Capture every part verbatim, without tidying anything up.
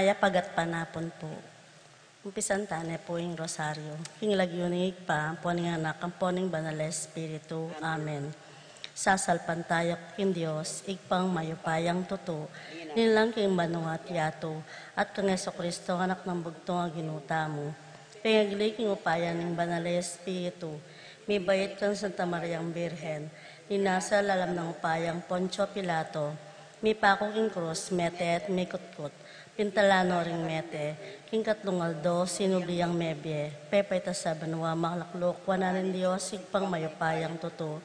Mayap a gatpanapun pu. Umpisan tane pu ing Rosario. King lagyu ning Ibpa, ampo ning Anak, ampo ning Banal a Espiritu. Amen. Sasalpantaya ku king Dios, Ibpang mayupayang tutu, linlang king banua at yatu, at kang Jesucristo, Anak nang bugtung a Ginu tamu. Pengagli king upaya ning Banal a Espiritu, mibait kang Santa Mariang Birhen, linasa lalam nang upayang Poncio Pilato, mipaku king krus, mete at mikutkut, pintalan no ring mete, king katlung aldo, sinubli yang mebie, pepaitas ya banua, makalakluak wanan ning Dios, Ibpang mayupayang tutu.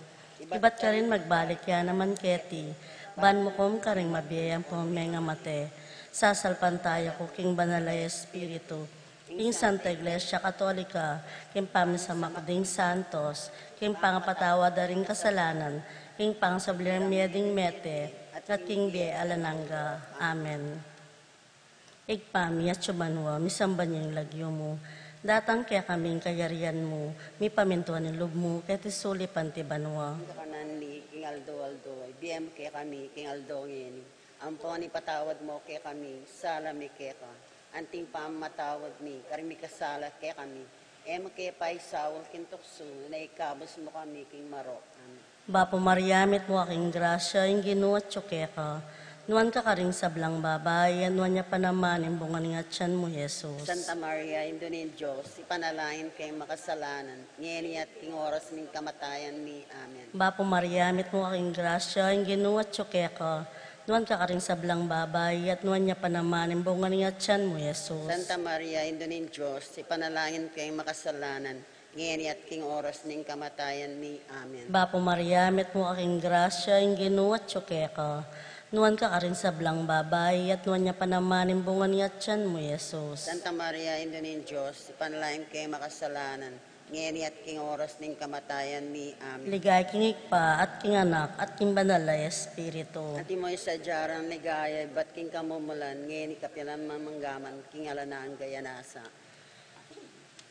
Ibat karin magbalik ya naman keti, ban mukum karing mabie ampong mengamate. Sasalpantaya ku king Banal a Espiritu, king Santa Iglesia Katolika, king pamisamak ding santos, king pangapatawad da ring kasalanan, king pangasubli mie ding mete, at king bie alang angga. Amen. Ibpa mi, atsu ka banua, misamban ya ing lagyu mu, datang kekami ing kayarian mu, mipamintuan ing lub mu, keti sulip anti banua. Ing kakanan mi king aldo-aldo, ibie mu kekami king aldo ngeni. Ampon ipatawad mu kekami ing sala mi keka, anti ing pamamatawad mi karing mikasala kekami. E mu ke paisaul king tuksu, nune ikabus mu kami king marok. Amen. Bapu Maria, mitmu ka king grasya, ing Ginu atsu keka. Nuan ka karing sablang babai, at nuan ya pa naman ing bunga ning atyan mu, Jesus. Santa Maria, Indu ning Dios, ipanalangin keng makasalanan, ngeni at king oras ning kamatayan mi. Amen. Bapu Maria, mitmu ka king grasya, ing Ginu atsu keka. Nuan ka karing sablang babai, at nuan ya pa naman ing bunga ning atyan mu, Jesus. Santa Maria, Indu ning Dios, ipanalangin keng makasalanan, ngeni at king oras ning kamatayan mi. Amen. Bapu Maria, mitmu ka king grasya, ing Ginu atsu keka. Nuan ka karing sablang babai, at nuan ya pa naman ing bunga ning atyan mu, Jesus. Santa Maria, Indu ning Dios, ipanalangin keng makasalanan, ngeni at king oras ning kamatayan mi. Amen. Ligaya king Ibpa, at king Anak, at king Banal a Espiritu. Antimo ing sadya nang ligaya, ibat king kamumulan, ngeni kapilan man manggaman, king alang angga. Nasa.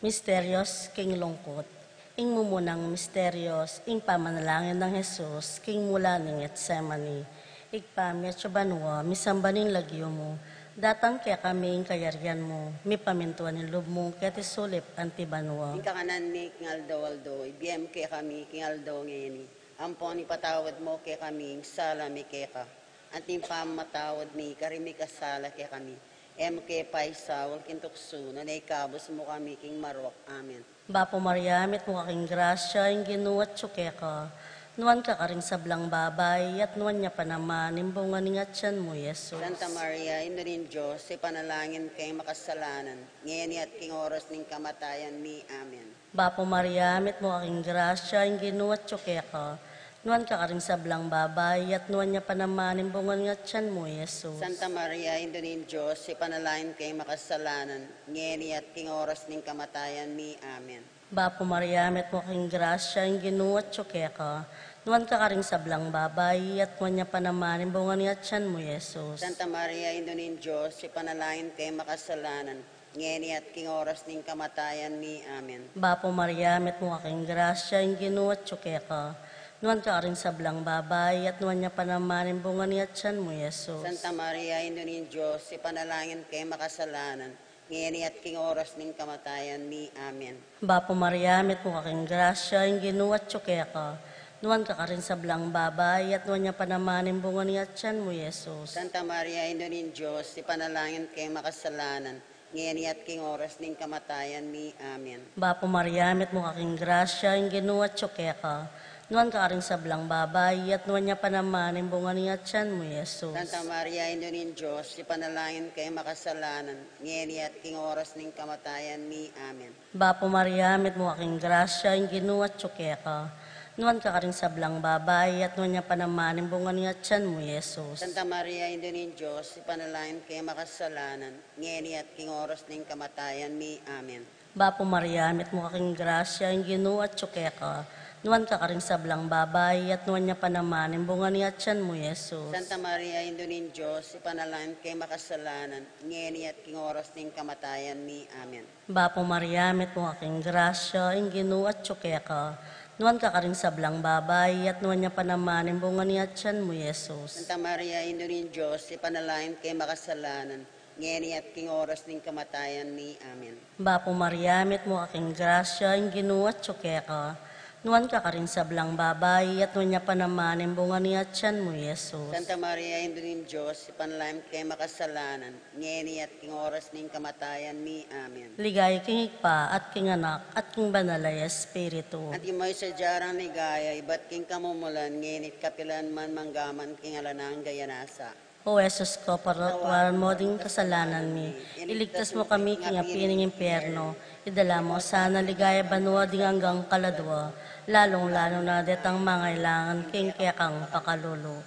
Misterios king lungkut. Ing mumunang misterios, ing pamanalangin nang Jesus king mula ning Getsemani. Ibpa mi atsu ka banua, misamban ing lagyu mu, datang kekami ing kayarian mu, mipamintuan ing lub mu keti sulip anti banua. Ing kakanan mi king aldo-aldo, ibie mu kekami king aldo ngeni. Ampon ipatawad mu kekami ing sala mi keka, anti ing pamamatawad mi karing mikasala kekami. E mu ke paisaul king tuksu, nune ikabus mu kami king marok. Amen. Bapu Maria, mitmu ka king grasya, ing Ginu atsu keka. Nuan ka karing sablang babai, at nuan ya pa naman ing bunga ning atyan mu, Jesus. Santa Maria, Indu ning Dios, ipanalangin keng makasalanan, ngeni at king oras ning kamatayan mi. Amen. Bapu Maria, mitmu ka king grasya, ing Ginu atsu keka. Nuan ka karing sablang babai, at nuan ya pa naman ing bunga ning atyan mu, Jesus. Santa Maria, Indu ning Dios, ipanalangin keng makasalanan, ngeni at king oras ning kamatayan mi. Amen. Bapu Maria, mitmu ka king grasya, ing Ginu atsu keka. Nuan ka karing sablang babai, at nuan ya pa naman ing bunga ning atyan mu, Jesus. Santa Maria, Indu ning Dios, ipanalangin keng makasalanan, ngeni at king oras ning kamatayan mi. Amen. Bapu Maria, mitmu ka king grasya, ing Ginu atsu keka. Nuan ka karing sablang babai, at nuan ya pa naman ing bunga ning atyan mu, Jesus. Santa Maria, Indu ning Dios, ipanalangin keng makasalanan, ngeni at king oras ning kamatayan mi. Amen. Bapu Maria, mitmu ka king grasya, ing Ginu atsu keka. Nuan ka karing sablang babai, at nuan ya pa naman ing bunga ning atyan mu, Jesus. Santa Maria, Indu ning Dios, ipanalangin keng makasalanan, ngeni at king oras ning kamatayan mi. Amen. Bapu Maria, mitmu ka king grasya, ing Ginu atsu keka. Nuan ka karing sablang babai, at nuan ya pa naman ing bunga ning atyan mu, Jesus. Santa Maria, Indu ning Dios, ipanalangin keng makasalanan, ngeni at king oras ning kamatayan mi. Amen. Bapu Maria, mitmu ka king grasya, ing Ginu atsu keka. Nuan ka karing sablang babai, at nuan ya pa naman ing bunga ning atyan mu, Jesus. Santa Maria, Indu ning Dios, ipanalangin keng makasalanan, ngeni at king oras ning kamatayan mi. Amen. Bapu Maria, mitmu ka king grasya, ing Ginu atsu keka. Nuan ka karing sablang babai, at nuan ya pa naman ing bunga ning atyan mu, Jesus. Santa Maria, Indu ning Dios, ipanalangin keng makasalanan, ngeni at king oras ning kamatayan mi. Amen. Bapu Maria, mitmu ka king grasya, ing Ginu atsu keka. Nuan ka karing sablang babai, at nuan ya pa naman ing bunga ning atyan mu, Jesus. Santa Maria, Indu ning Dios, ipanalangin keng makasalanan, ngeni at king oras ning kamatayan mi. Amen. Bapu Maria, mitmu ka king grasya, ing Ginu atyu keka. Nuan ka karing sablang babai, at nuan ya pa naman ing bunga ning atyan mu, Jesus. Santa Maria, Indu ning Dios, ipanalangin mu keng makasalanan, ngeni at king oras ning kamatayan mi. Amen. Ligaya king Ibpa, at king Anak, at king Banal a Espiritu. Antimo ing sadya nang ligaya, ibat king kamumulan, ngeni at kapilan man, mangga man king alang angga. Amen. O Jesus ko, patwaran mu ding kasalanan mi, iligtas mu kami king api ning impyerno, idala mu sana king ligaya banua ding anggang kaladua, lalung-lalu na detang mangailangan king kekang pakalulu.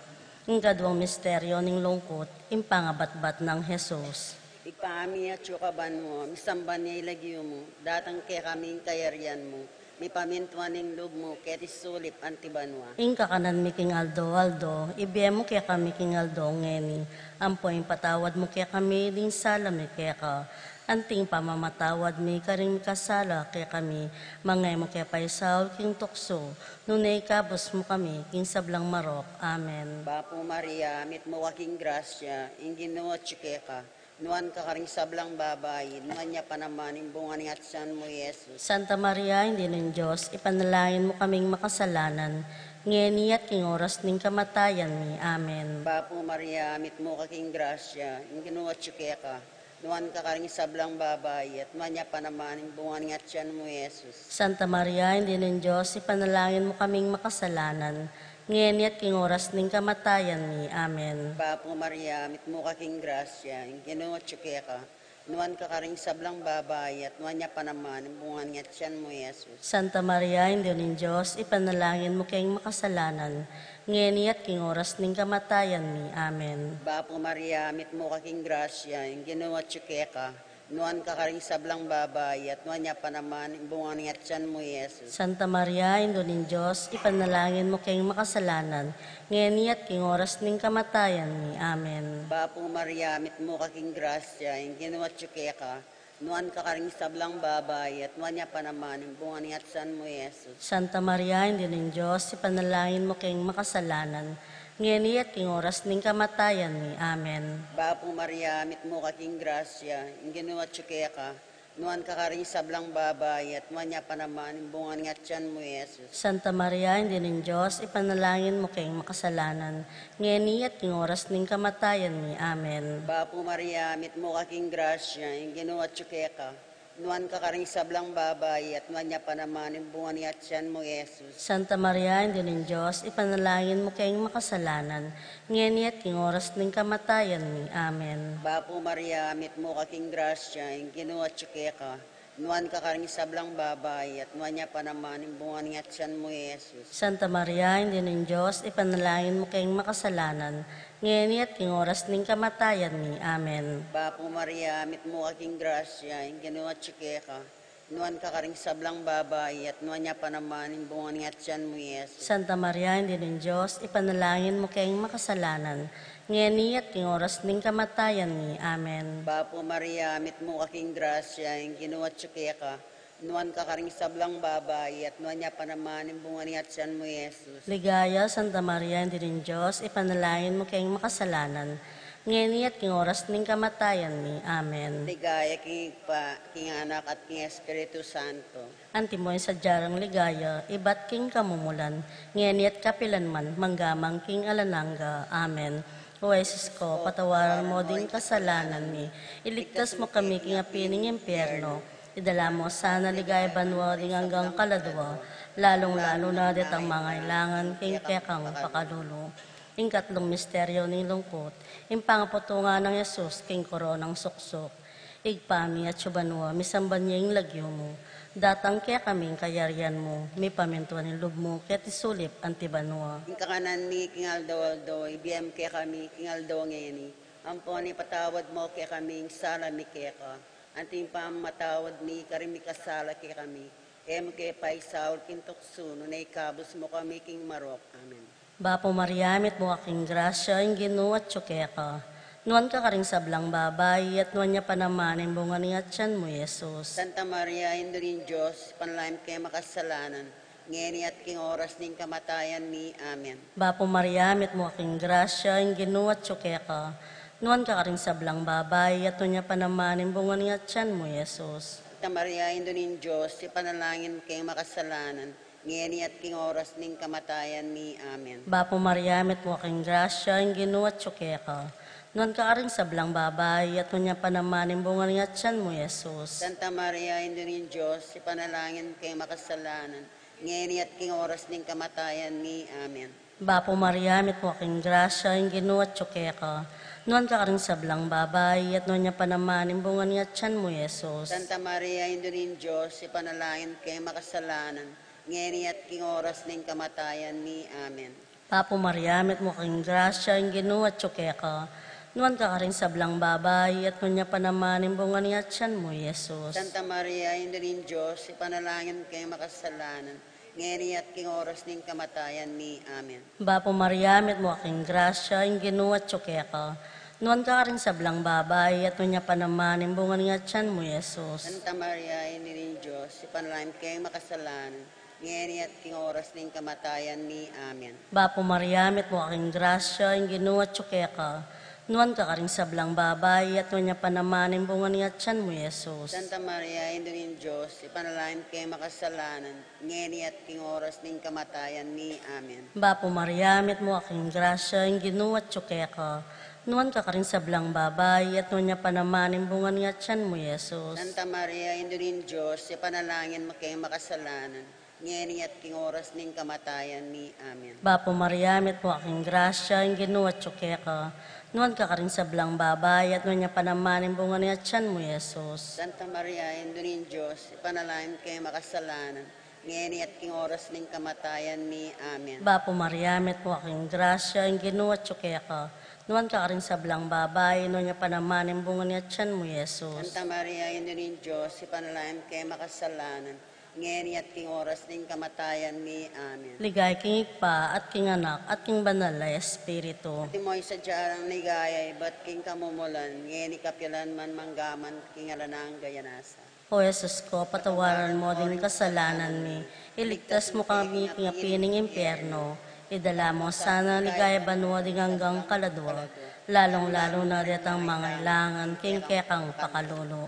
Ing kaduang misteryo ning lungkut, ing pangabatbat nang Jesus. Ibpa mi, atyu ka banua, misamban ya ing lagyu mu, datang kekami ing kayarian mu, mipamintuan ing lub mu keti sulip anti banua. Ing kakanan mi king aldo-aldo, ibie mu kekami king aldo ngeni, ampo ipatawad mu kekami ding sala mi keka, anti ing pamamatawad mi karing mikasala kekami, manga e mu ke paisaul king tuksu, nune ikabus mu kami king sablang marok. Amen. Bapu Maria, mitmu ka king grasya, ing Ginu atyu keka, nuan ka karing sablang babai, nuan ya pa naman ing bunga ning atyan mu, Jesus. Santa Maria, Indu ning Dios, ipanalangin mu kaming makasalanan, ngeni at king oras ning kamatayan mi. Amen. Bapu Maria, mitmu ka king grasya, ing Ginu atyu keka, nuan ka karing sablang babai, at nuan ya pa naman ing bunga ning atyan mu, Jesus. Santa Maria, Indu ning Dios, ipanalangin mu kaming makasalanan, ngeni at king oras ning kamatayan mi. Amen. Bapu Maria, mitmu ka king grasya, ing Ginu atyu keka, nuan ka karing sablang babai, at nuan ya pa naman ing bunga ning atyan mu, Jesus. Santa Maria, Indu ning Dios, ipanalangin mu keng makasalanan, ngeni at king oras ning kamatayan mi. Amen. Bapu Maria, mitmu ka king grasya, ing Ginu atyu keka, nuan ka karing sablang babai, at nuan ya pa naman ing bunga ning atyan mu, Jesus. Santa Maria, Indu ning Dios, ipanalangin mu keng makasalanan, ngeni at king oras ning kamatayan mi. Amen. Bapu Maria, mitmu ka king grasya, ing Ginu atyu keka, nuan ka karing sablang babai, at nuan ya pa naman ing bunga ning atyan mu, Jesus. Santa Maria, Indu ning Dios, ipanalangin mu keng makasalanan, ngeni at king oras ning kamatayan mi. Amen. Bapu Maria, mitmu ka king grasya, ing Ginu atyu keka, nuan ka karing sablang babai, at nuan ya pa naman ing bunga ning atyan mu, Jesus. Santa Maria, Indu ning Dios, ipanalangin mu keng makasalanan, ngeni at king oras ning kamatayan mi. Amen. Bapu Maria, mitmu ka king grasya, ing Ginu atyu keka, nuan ka karing sablang babai, at nuan ya pa naman ing bunga ning atyan mu, Jesus. Santa Maria, Indu ning Dios, ipanalangin mu keng makasalanan, ngeni at king oras ning kamatayan mi. Amen. Bapu Maria, mitmu ka king grasya, ing Ginu atyu keka, nuan ka karing sablang babai, at nuan ya pa naman ing bunga ning atyan mu, Jesus. Santa Maria, Indu ning Dios, ipanalangin mu keng makasalanan, ngeni at king oras ning kamatayan mi. Amen. Bapu Maria, mitmu ka king grasya, ing Ginu atyu keka, nuan ka karing sablang babai, at nuan ya pa naman ing bunga ning atyan mu, Jesus. Santa Maria, Indu ning Dios, ipanalangin mu keng makasalanan, ngeni at king oras ning kamatayan mi. Amen. Bapu Maria, mitmu ka king grasya, ing Ginu atyu keka, nuan ka karing sablang babai, at nuan ya pa naman ing bunga ning atyan mu, Jesus. Ligaya, Santa Maria, Indu ning Dios, ipanalangin mu keng makasalanan, ngeni at king oras ning kamatayan mi. Amen. Ligaya king Ibpa, king Anak, at king Espiritu Santo. Antimo ing sadya nang ligaya, ibat king kamumulan, ngeni at kapilan man, mangga man king alang angga. Amen. O Jesus ko, patawaran mu ding kasalanan mi, iligtas mu kami king api ning impyerno, idala mu sana king ligaya banua ding anggang kaladua, lalung-lalu na detang mangailangan king kekang pakalulu. Ing katlung misteryo ning lungkut, ing pangaputungan nang Jesus king koronang suksuk. Ibpa mi atsu ka banua, misamban ya ing lagyu mu, datang kekami ing kayarian mu, mipamintuan ing lub mu keti sulip anti banua. Ing kakanan mi king aldo-aldo, ibie mu kekami king aldo ngeni, ampon ipatawad mu kekami ing sala mi keka, anti ing pamamatawad mi karing mikasala kekami, e mu ke paisaul king tuksu, nune ikabus mu kami king marok. Amen. Bapu Maria, mitmu ka king grasya, ing Ginu atsu keka. Nuan ka karing sablang babai, at nuan ya pa naman ing bunga ning atyan mu, Jesus. Santa Maria, Indu ning Dios, ipanalangin mu keng makasalanan, ngeni at king oras ning kamatayan mi. Amen. Bapu Maria, mitmu ka king grasya, ing Ginu atsu keka. Nuan ka karing sablang babai, at nuan ya pa naman ing bunga ning atian mu, Jesus. Santa Maria, Indu ning Dios, ipanalangin mu keng makasalanan, ngeni at king oras ning kamatayan mi. Amen. Bapu Maria, mitmu ka king grasya, ing Ginu atyu keka. Nuan ka karing sablang babai, at nuan ya pa naman ing bunga ning atian mu, Jesus. Santa Maria, Indu ning Dios, ipanalangin mu keng makasalanan, ngeni at king oras ning kamatayan mi. Amen. Bapu Maria, mitmu ka king grasya, ing Ginu atyu keka. Nuan ka karing sablang babai, at nuan ya pa naman ing bunga ning atian mu, Jesus. Santa Maria, Indu ning Dios, ipanalangin mu keng makasalanan, ngeni at king oras ning kamatayan mi. Amen. Bapu Maria, mitmu ka king grasya, ing Ginu atyu keka. Nuan ka karing sablang babai, at nuan ya pa naman ing bunga ning atian mu, Jesus. Santa Maria, Indu ning Dios, ipanalangin mu keng makasalanan, ngeni at king oras ning kamatayan mi. Amen. Bapu Maria, mitmu ka king grasya, ing Ginu atyu keka. Nuan ka karing sablang babai, at nuan ya pa naman ing bunga ning atian mu, Jesus. Santa Maria, Indu ning Dios, ipanalangin mu keng makasalanan, ngeni at king oras ning kamatayan mi. Amen. Bapu Maria, mitmu ka king grasya, ing Ginu atyu keka. Nuan ka karing sablang babai, at nuan ya pa naman ing bunga ning atian mu, Jesus. Santa Maria, Indu ning Dios, ipanalangin mu keng makasalanan, ngeni at king oras ning kamatayan mi. Amen. Bapu Maria, mitmu ka king grasya, ing Ginu atyu keka. Nuan ka karing sablang babai, at nuan ya pa naman ing bunga ning atian mu, Jesus. Santa Maria, Indu ning Dios, ipanalangin mu keng makasalanan, ngeni at king oras ning kamatayan mi. Amen. Bapu Maria, mitmu ka king grasya, ing Ginu atyu keka. Nuan ka karing sablang babai, at nuan ya pa naman ing bunga ning atian mu, Jesus. Santa Maria, Indu ning Dios, ipanalangin mu keng makasalanan, ngeni at king oras ning kamatayan mi. Amen. Bapu Maria, mitmu ka king grasya, ing Ginu atyu keka. Nuan ka karing sablang babai, nuan ya pa naman ing bunga ning atian mu, Jesus. Santa Maria, Indu ning Dios, ipanalangin mu keng makasalanan, ngeni at king oras ning kamatayan mi. Amen. Ligaya king Ibpa, at king Anak, at king Banal a Espiritu. Antimo ing sadya nang ligaya ibat king kamumulan, ngeni kapilan man, mangga man king alang angga. Amen. O Jesus ko, patawaran mu ding kasalanan mi, iligtas mu kami king api ning impyerno, idala mu sana king ligaya banua ding anggang kaladua, lalung-lalu na detang mangailangan king kekang pakalulu.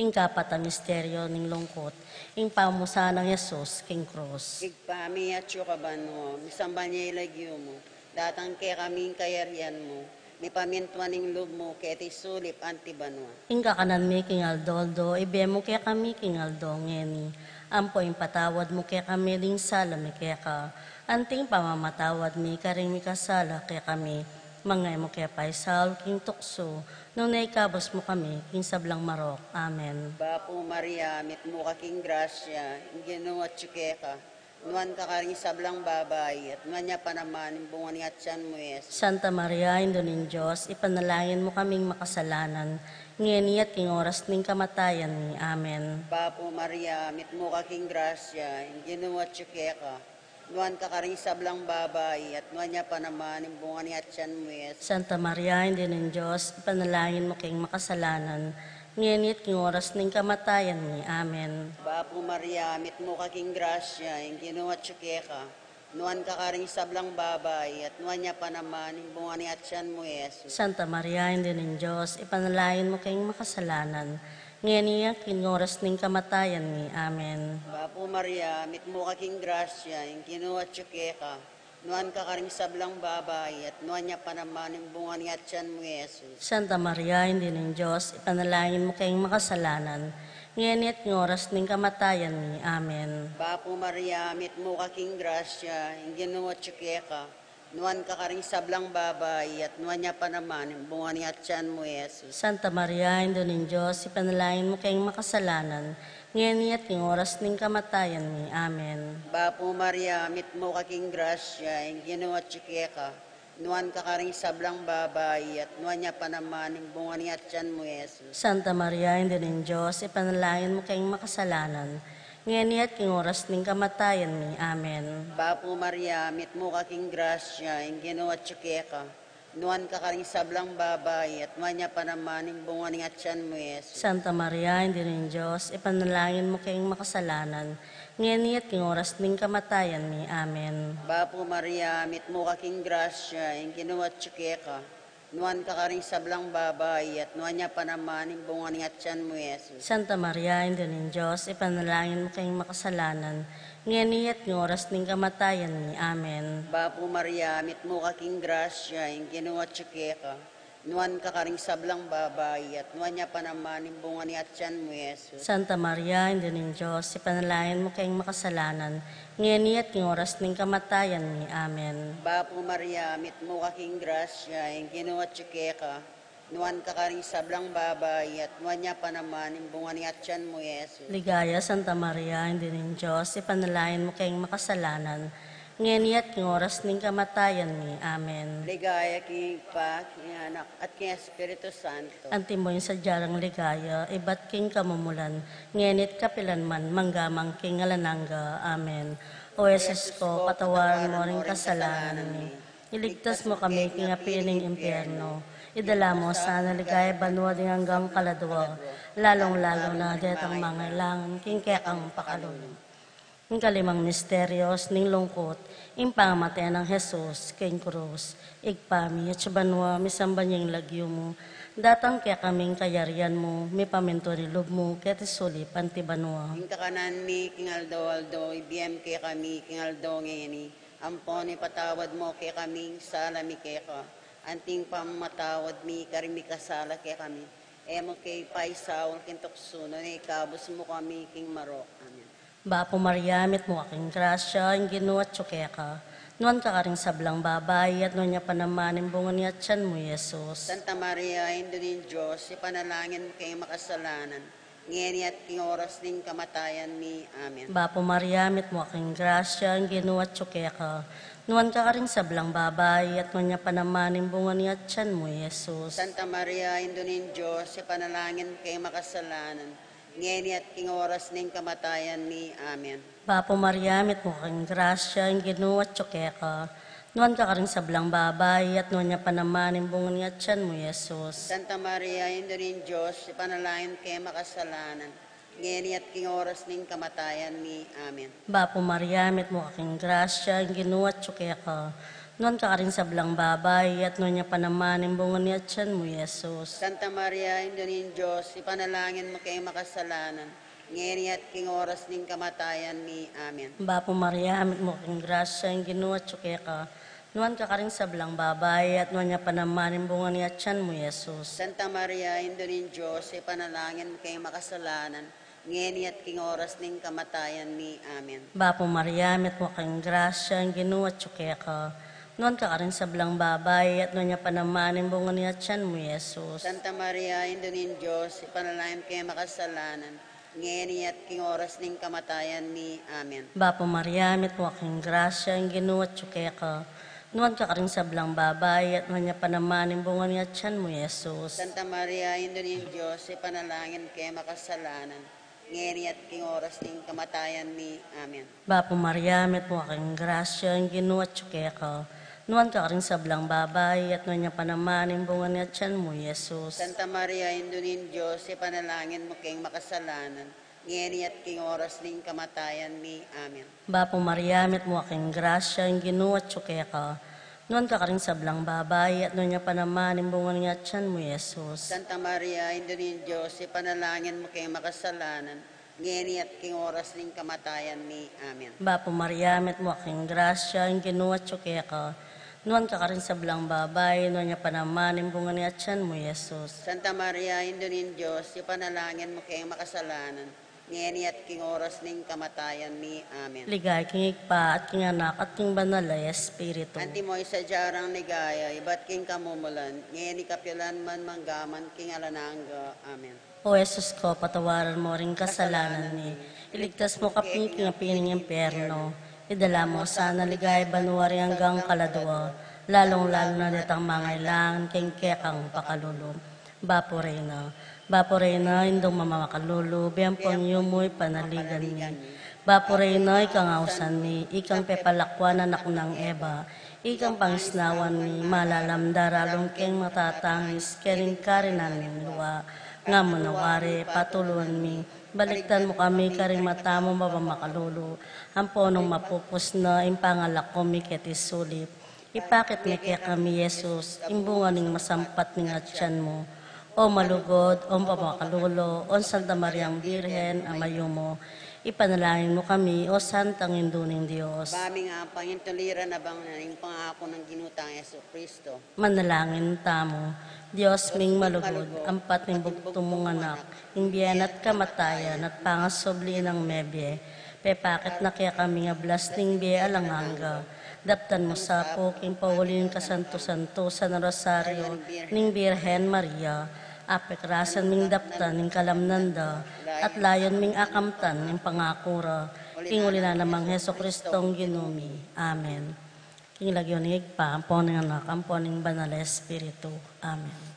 Ing kapat a misteryo ning lungkut, ing pamusan nang Jesus king krus. Ibpa mi, atyu ka banua, misamban ya ing lagyu mu, datang kekami ing kayarian mu, mipamintuan ing lub mu keti sulip anti banua. Ing kakanan mi king aldo-aldo ibie mu kekami king aldo ngeni, ampo ipatawad mu kekami ding sala mi keka, anti ing pamamatawad mi karing mikasala kekami, manga e mu ke paisaul king tuksu, nune ikabus mu kami king sablang marok. Amen. Bapu Maria, mitmu ka king grasya, ing Ginu atyu keka. Nuan ka karing sablang babai, at nuan ya pa naman ing bunga ning atian mu, Jesus. Santa Maria, Indu ning Dios, ipanalangin mu kaming makasalanan, ngeni at king oras ning kamatayan mi. Amen. Bapu Maria, mitmu ka king grasya, ing Ginu atyu keka. Nuan ka karing sablang babai, at nuan ya pa naman ing bunga ning atian mu, Jesus. Santa Maria, Indu ning Dios, ipanalangin mu keng makasalanan, ngeni at king oras ning kamatayan mi. Amen. Bapu Maria, mitmu ka king grasya, ing Ginu atyu keka. Nuan ka karing sablang babai, at nuan ya pa naman ing bunga ning atian mu, Jesus. Santa Maria, Indu ning Dios, ipanalangin mu keng makasalanan, ngeni at king oras ning kamatayan mi. Amen. Bapu Maria, mitmu ka king grasya, ing Ginu atyu keka. Nuan ka karing sablang babai, at nuan ya pa naman ing bunga ning atian mu, Jesus. Santa Maria, Indu ning Dios, ipanalangin mu keng makasalanan, ngeni at king oras ning kamatayan mi. Amen. Bapu Maria, mitmu ka king grasya, ing Ginu atyu keka. Nuan ka karing sablang babai, at nuan ya pa naman ing bunga ning atian mu, Jesus. Santa Maria, Indu ning Dios, ipanalangin mu keng makasalanan, ngeni at king oras ning kamatayan mi. Amen. Bapu Maria, mitmu ka king grasya, ing Ginu atyu keka. Nuan ka karing sablang babai, at nuan ya pa naman ing bunga ning atian mu, Jesus. Santa Maria, Indu ning Dios, ipanalangin mu keng makasalanan, ngeni at king oras ning kamatayan mi. Amen. Bapu Maria, mitmu ka king grasya, ing Ginu atyu keka. Nuan ka karing sablang babai, at nuan ya pa naman ing bunga ning atian mu, Jesus. Santa Maria, Indu ning Dios, ipanalangin mu keng makasalanan, ngeni at king oras ning kamatayan mi. Amen. Bapu Maria, mitmu ka king grasya, ing Ginu atyu keka. Nuan ka karing sablang babai, at nuan ya pa naman ing bunga ning atian mu, Jesus. Santa Maria, Indu ning Dios, ipanalangin mu keng makasalanan, ngeni at king oras ning kamatayan mi. Amen. Bapu Maria, mitmu ka king grasya, ing Ginu atyu keka. Nuan ka karing sablang babai, at nuan ya pa naman ing bunga ning atian mu, Jesus. Santa Maria, Indu ning Dios, ipanalangin mu keng makasalanan, ngeni at king oras ning kamatayan mi. Amen. Bapu Maria, mitmu ka king grasya, ing Ginu atyu keka. Nuan ka karing sablang babai, at nuan ya pa naman ing bunga ning atian mu, Jesus. Ligaya, Santa Maria, Indu ning Dios, ipanalangin mu keng makasalanan, ngeni at king oras ning kamatayan mi. Amen. Ligaya king Ibpa, king Anak, at king Espiritu Santo. Antimo ing sadya rang ligaya, ibat king kamumulan, ngeni at kapilan man, mangga man king alang angga. Amen. O Jesus ko, patawaran mu ring kasalanan mi. Iligtas mu kami king api ning impyerno. Idala mu sana king banua ding anggang kaladua, lalung-lalu na detang mangailangan king kekang pakalulu. Ing kalimang misterios ning lungkut, ing pangamate nang Jesus king krus. Ibpa mi, atsu ka banua, misamban ya ing lagyu mu, datang kekami ing kayarian mu, mipamintuan ing lub mu keti sulip anti banua. Ing kakanan mi king aldo-aldo ibie mu kekami king aldo ngeni. Ampon ipatawad mu kekami ing sala mi keka, anti ing pamamatawad mi karing mikasala kekami. E mu ke paisaul king tuksu, nune ikabus mu kami king marok. Amen. Bapu Maria, mitmu ka king grasya, ing Ginu atyu keka. Nuan ka karing sablang babai, at nuan ya pa naman ing bunga ning atian mu, Jesus. Santa Maria, Indu ning Dios, ipanalangin mu keng makasalanan, ngeni at king oras ning kamatayan mi. Amen. Bapu Maria, mitmu ka king grasya, ing Ginu atyu keka. Nuan ka karing sablang babai, at nuan ya pa naman ing bunga ning atian mu, Jesus. Santa Maria, Indu ning Dios, ipanalangin mu keng makasalanan, ngeni at king oras ning kamatayan mi. Amen. Bapu Maria, mitmu ka king grasya, ing Ginu atyu keka. Nuan ka karing sablang babai, at nuan ya pa naman ing bunga ning atian mu, Jesus. Santa Maria, Indu ning Dios, ipanalangin mu keng makasalanan, ngeni at king oras ning kamatayan mi. Amen. Bapu Maria, mitmu ka king grasya, ing Ginu atyu keka. Nuan ka karing sablang babai, at nuan ya pa naman ing bunga ning atian mu, Jesus. Santa Maria, Indu ning Dios, ipanalangin mu keng makasalanan, ngeni at king oras ning kamatayan mi. Amen. Bapu Maria, mitmu ka king grasya, ing Ginu atyu keka. Nuan ka karing sablang babai, at nuan ya pa naman ing bunga ning atian mu, Jesus. Santa Maria, Indu ning Dios, ipanalangin mu keng makasalanan, ngeni at king oras ning kamatayan mi. Amen. Bapu Maria, mitmu ka king grasya, ing Ginu atyu keka. Nuan ka karing sablang babai, at nuan ya pa naman ing bunga ning atian mu, Jesus. Santa Maria, Indu ning Dios, ipanalangin mu keng makasalanan, ngeni at king oras ning kamatayan mi. Amen. Bapu Maria, mitmu ka king grasya, ing Ginu atyu keka. Nuan ka karing sablang babai, at nuan ya pa naman ing bunga ning atian mu, Jesus. Santa Maria, Indu ning Dios, ipanalangin mu keng makasalanan, ngeni at king oras ning kamatayan mi. Amen. Bapu Maria, mitmu ka king grasya, ing Ginu atyu keka. Nuan ka karing sablang babai, at nuan ya pa naman ing bunga ning atian mu, Jesus. Santa Maria, Indu ning Dios, ipanalangin mu keng makasalanan, ngeni at king oras ning kamatayan mi. Amen. Bapu Maria, mitmu ka king grasya, ing Ginu atyu keka. Nuan ka karing sablang babai, at nuan ya pa naman ing bunga ning atian mu, Jesus. Santa Maria, Indu ning Dios, ipanalangin mu keng makasalanan, ngeni at king oras ning kamatayan mi. Amen. Bapu Maria, mitmu ka king grasya, ing Ginu atyu keka. Nuan ka karing sablang babai, nuan ya pa naman ing bunga ning atian mu, Jesus. Santa Maria, Indu ning Dios, ipanalangin mu keng makasalanan, ngeni at king oras ning kamatayan mi. Amen. Ligaya king Ibpa, at king Anak, at king Banal a Espiritu. Antimo ing sadya rang ligaya, ibat king kamumulan, ngeni kapilan man, mangga man king alang angga. Amen. O Jesus ko, patawaran mu ring kasalanan mi. Iligtas mu kami king api ning impyerno. Idala mu sana king banua ring anggang kaladua, lalung-lalu na detang mangailangan king kekang pakalulu. Bapu Reyna, Bapu Reyna, Indung mamamakalulu, bie ampon yumu ing panaligan mi. Bapu Reyna, ikang ausan mi, ikang pepalakuan anak nang Eva, ikang pangisnawan mi, malalam daralung keng matatangis keng karinan ming lua. Nga mu na wari, patuluan mi, balikdan mu kami karing mata mung mamamakalulu, ampon nung mapupus na ing pangalako mi keti sulip, Ipakit me kekami i Jesus, ing bunga ning masampat ning atian mu. O malugud, o mapamakalulu, o Santa Mariang Birhen a mayumu, ipanalangin mu kami, o Santang Indu ning Dios. Ba ming ampang ing tuliran a bang na ning pangaku nang Ginu tang Jesucristo. Manalangin tamu. Dios ming malugud, ampat ning bugtung mung Anak, ing bie na at kamatayan at pangasubli nang mebie, pepakit na kekami ing ablas ning bie alang angga. Daptan mu sa pu king pauli ning kasantu-santusan a Rosario ning Birhen Maria, apekrasan ming daptan ing kalamnan da, at layun ming akamtan ing pangaku ra, king uli na namang Jesucristong Ginu mi. Amen. King lagyu ning Ibpa, ampo ning Anak, ampo ning Banal a Espiritu. Amen.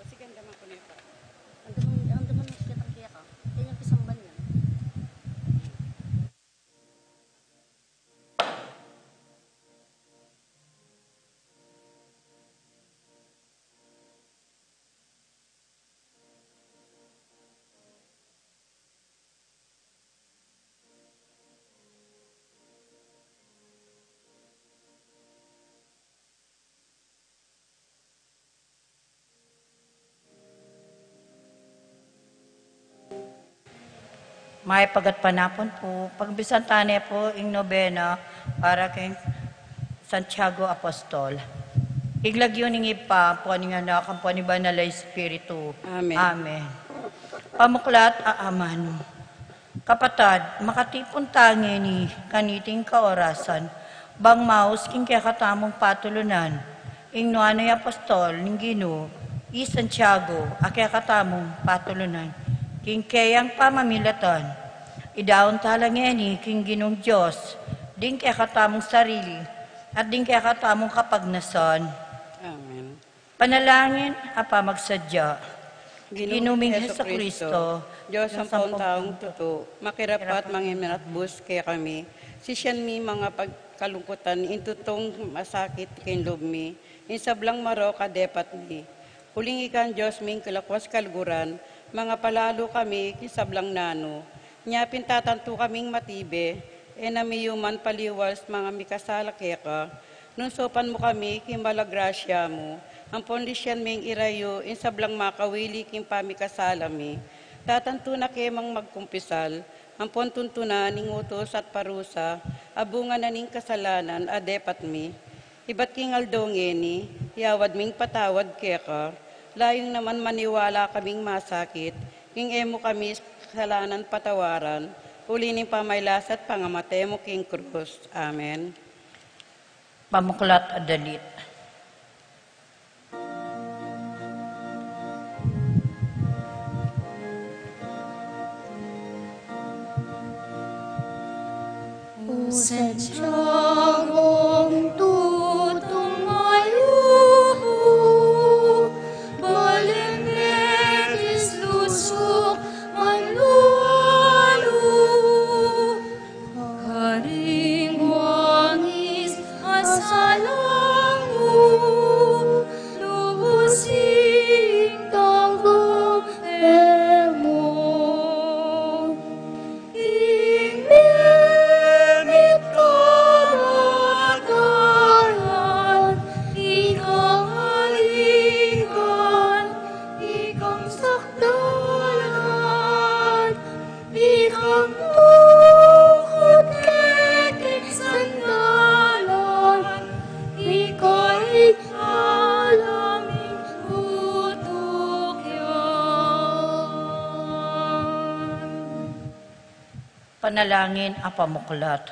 Kasi ganda man ko nito. Ang damang, ang damang nakikita kaya ka. Yan yung pisamban niya. Mayap a gatpanapun pu, pagbisan tane pu ing nobena para keng Santiago Apostol. King lagyu ning Ibpa, ampo ning Anak, ampo ning Banal a Espiritu. Amen. Amen. Pamuklat a amanu. Kapatad, makatipun ta ngeni kaniting kaorasan, bang maus king kekatamung patulunan, ing nuan a apostol ning Ginu, i Santiago, a kekatamung patulunan, king keyang pamamilatan, idaun ta la ngeni king Ginung Dios, ding kekatamung sarili, at ding kekatamung kapagnasan. Amen. Panalangin a pamagsadya. Ginu ming Jesucristo, Dios ampong taung tutu, makirapat mangimiratbus kekami, sisian mi mangapagkalungkutan ing tutung masakit king lub mi, ing sablang marok a depat mi. Uling ika ing Dios ming kilakwas kaluguran, mangapalalu kami king sablang nanu. Nya pin tatantu kaming matibe, e na mi yuman paliwal sa manga mikasala keka. Nung saupan mu kami king bala grasya mu, ampon lisian ming irayu ing sablang makawili king pamikasala mi. Tatantu na ke mang magkumpisal, ampon tuntunan ing utus at parusa a bunga na ning kasalanan a depat mi. Ibat king aldo ngeni, iawad ming patawad keka, layun naman maniwala kaming masakit, king e mu kami kasalanan patawaran, uli ning pamailas at pangamate mu king krus. Amen. Pamuklat a dalit. O Santiagong tutung mayumu, balen metis lusuk manlulu, karing wangis a sala mu, lubus ing tampang mu. Ing mimit ka Bukut kekeng sandalan, ika't alam ing utuk yan. Panalangin a pamuklat.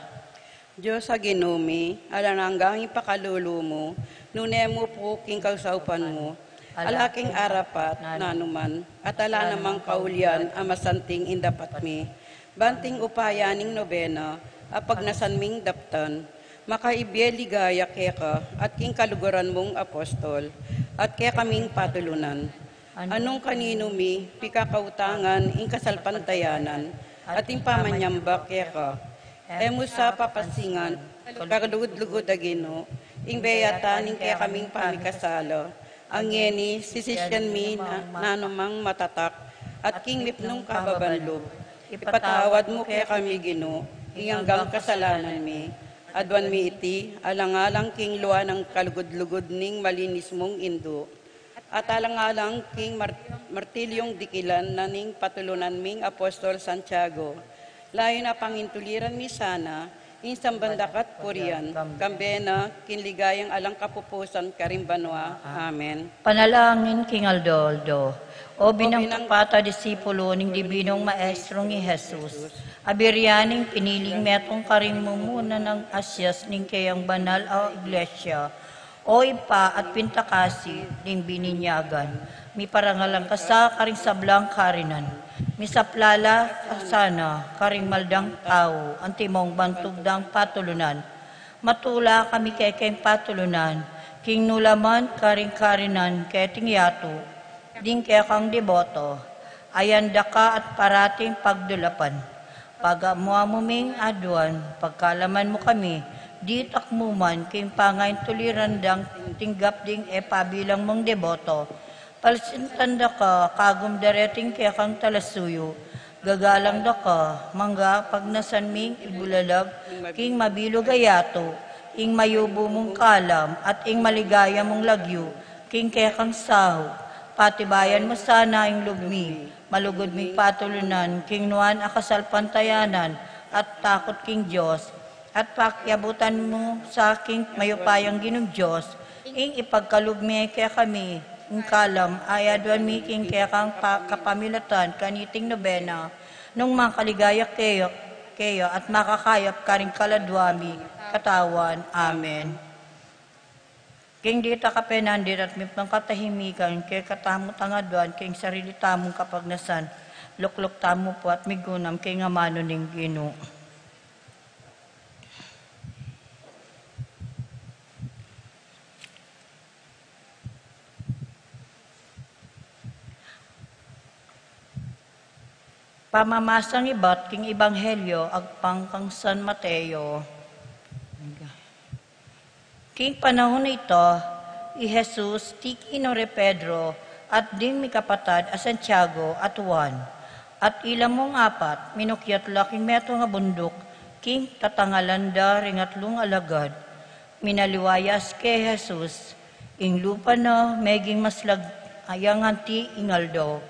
Dios a Ginu mi, alang angga ing pakalulu mu, nune mu pu king kasaupan mu, ala king arapat nanuman, at ala namang kaulian a masanting ing dapat mi. Banting upaya ning nobena a pagnasan ming daptan, makaibie ligaya keka at king kaluguran mung apostol, at kekaming patulunan. Anung kaninu mi pikakautangan ing kasalpantayanan at ing pamanyamba keka, e mu sa papansingan, kalugud-lugud a Ginu, ing beyatan ning kekaming pamikasala. Ngeni, sisisyan mi na nanumang matatak at king mipnung kababan lub, ipatawad mu kekami, Ginu, ing anggang kasalanan mi. Aduan mi iti alang-alang king lua nang kalugud-lugud ning malinis mung Indu, at alang-alang king mar-, martilyung dikilan na ning patulunan ming Apostol Santiago. Layun a pangintuliran mi sana ing samban da ka at purian, kambe na king ligayang alang kapupusan karing banua. Amen. Panalangin king aldo-aldo. O binang tapat a disipulo ning Dibinung Maestrung i Jesus, a birian ning piniling metung karing mumuna nang asias ning keyang banal a Iglesia, o Ibpa at Pintakasi ning bininyagan, miparangalan ka sa karing sablang karinan. Misaplala ka sana karing maldang tau, antimong bantug dang patulunan. Matula kami kekeng patulunan, king nu la man karing karinan keting yatu, ding kekang deboto, ayan da ka at parating pagdulapan. Pagamu-amu ming aduan, pagkalaman mu kami, ditak mu man king pangaintuliran dang tinggap ding e pabilang mung deboto. Palsintan da ka kagum dareting kekang talasuyu, gagalang da ka, mangga pagnasan ming ibulalag king mabilug a yatu, ing mayubu mung kalam at ing maligaya mung lagyu king kekang sau. Patibayan mu sana ing lub mi, malugud ming patulunan king nuan a kasalpantayanan at takut king Dios, at pakiabutan mu sa king mayupayang Ginung Dios, ing ipagkalub mi kekami ing kalam a aduan mi king kekang pa-, kapamilatan kaniting nobena, nung makaligaya keya, keya at makakayap karing kaladua mi katawan. Amen. King dita kapenandit at mipnung katahimikan, kekatamu tang aduan king sarili tamung kapagnasan, lukluk tamu pu at migunam king amanu ning Ginu. Pamamasang ibat king Ebanghelyo agpang kang San Mateo. King panaun a ita, i Jesus tikinur i Pedro at ding mikapatad a Santiago at Juan, at ila mung apat minukyat la king metung a bunduk king tatangalan da ring atlung alagad. Minaliwa ya kang Jesus, ing lupa na meging maslag yang anti ing aldo,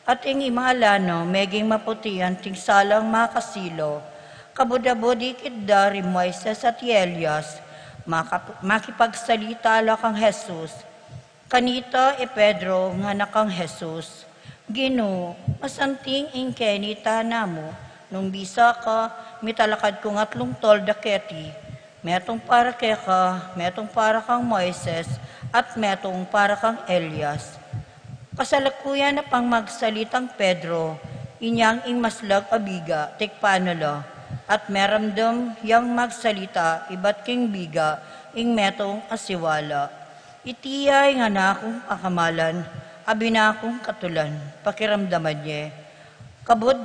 at ing imala na meging maputi anting salang makasilo. Kabud-abud ikit da ri Moises at i Elias, makap-, makipagsalita la kang Jesus. Kanita i Pedro ngana kang Jesus, "Ginu, masanting ing kenita namu, nung bisa ka, mitalakad kung atlung tolda keti, metung para keka, metung para kang Moises, at metung para kang Elias." Kasalukuyan na pang magsalitang Pedro, inyang ing maslag a biga tikpan na la, at meramdam yang magsalita ibat king biga ing metung a siwala. "Iti ya ing Anak kung pakamalan, a bina kung katulan, pakiramdaman ye." Kabud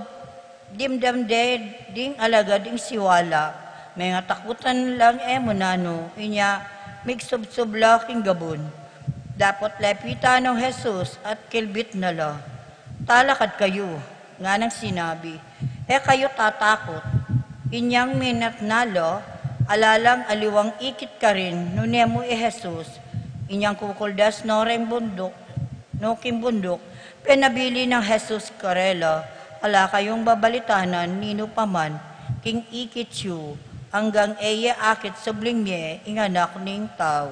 dimdam de ding alagad ing siwala, mengatakutan lang e mu nanu, inya migsubsub la king gabun. Dapot lepitan nong Jesus at kilbit na la, "Talakad kayu," nganang sinabi, "E kayu tatakut." Inyang minat na la, ala lang aliwang ikit karin nune mu i Jesus. Inyang kukuldas no ring bunduk, no king bunduk, penabilin nang Jesus karela, Ala kayung babalitanan ninu pa man king ikit yu, anggang e ye akit subling mie ing Anak ning Tau.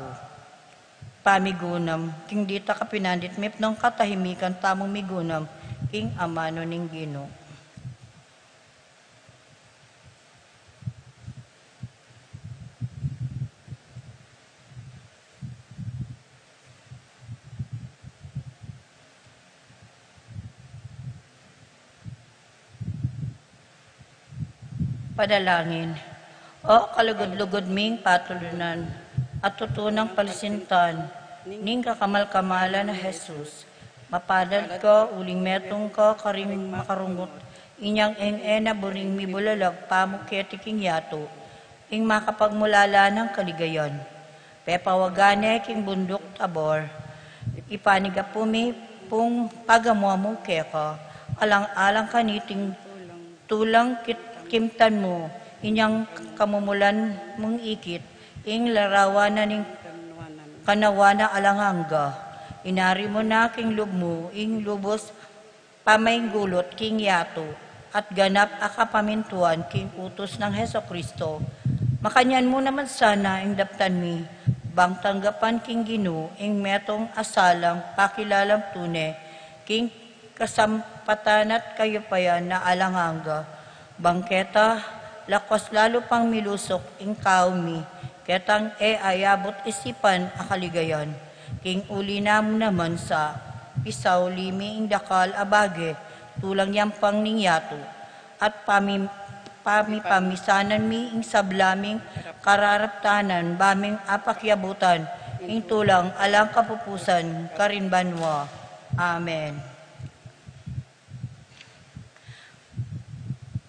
Pamigunam, king dita kapinandit mipnung katahimikan tamung migunam king amanu ning Ginu. Panalangin. O kalugud-lugud ming patulunan, at tutunang palisintan ning kakamal-kamalan a Jesus, mapalad ka uling metung ka karing makarungut, inyang e na buring mibulalag pamu keti king yatu, ing makapagmulala nang kaligayan. Pepawagan ne king bunduk Tabor. Ipanigapu mi pung pagamu-amu keka, alang-alang kaniting tulang kit-, kimtan mu, inyang kamumulan mung ikit, ing larawan na ning kanawan a alang angga. Inari mu na king lub mu, ing lubus pamainggulut king yatu, at ganap a kapamintuan king utus nang Jesucristo. Makanyan mu naman sana ing daptan mi, bang tanggapan king Ginu ing metung a salang pakilalang tune, king kasampatan at kayupayan a alang angga. Bang keta, lakwas lalu pang milusuk ing kaumi, ketang e ayabut isipan a kaligayan. King uli na mu naman sa, pisauli mi ing dakal a bage, tulang yampang ning yatu, at pami-, pamipamisanan mi ing sabla ming kararaptanan, ba ming apakyabutan ing tulang alang kapupusan karin banua. Amen.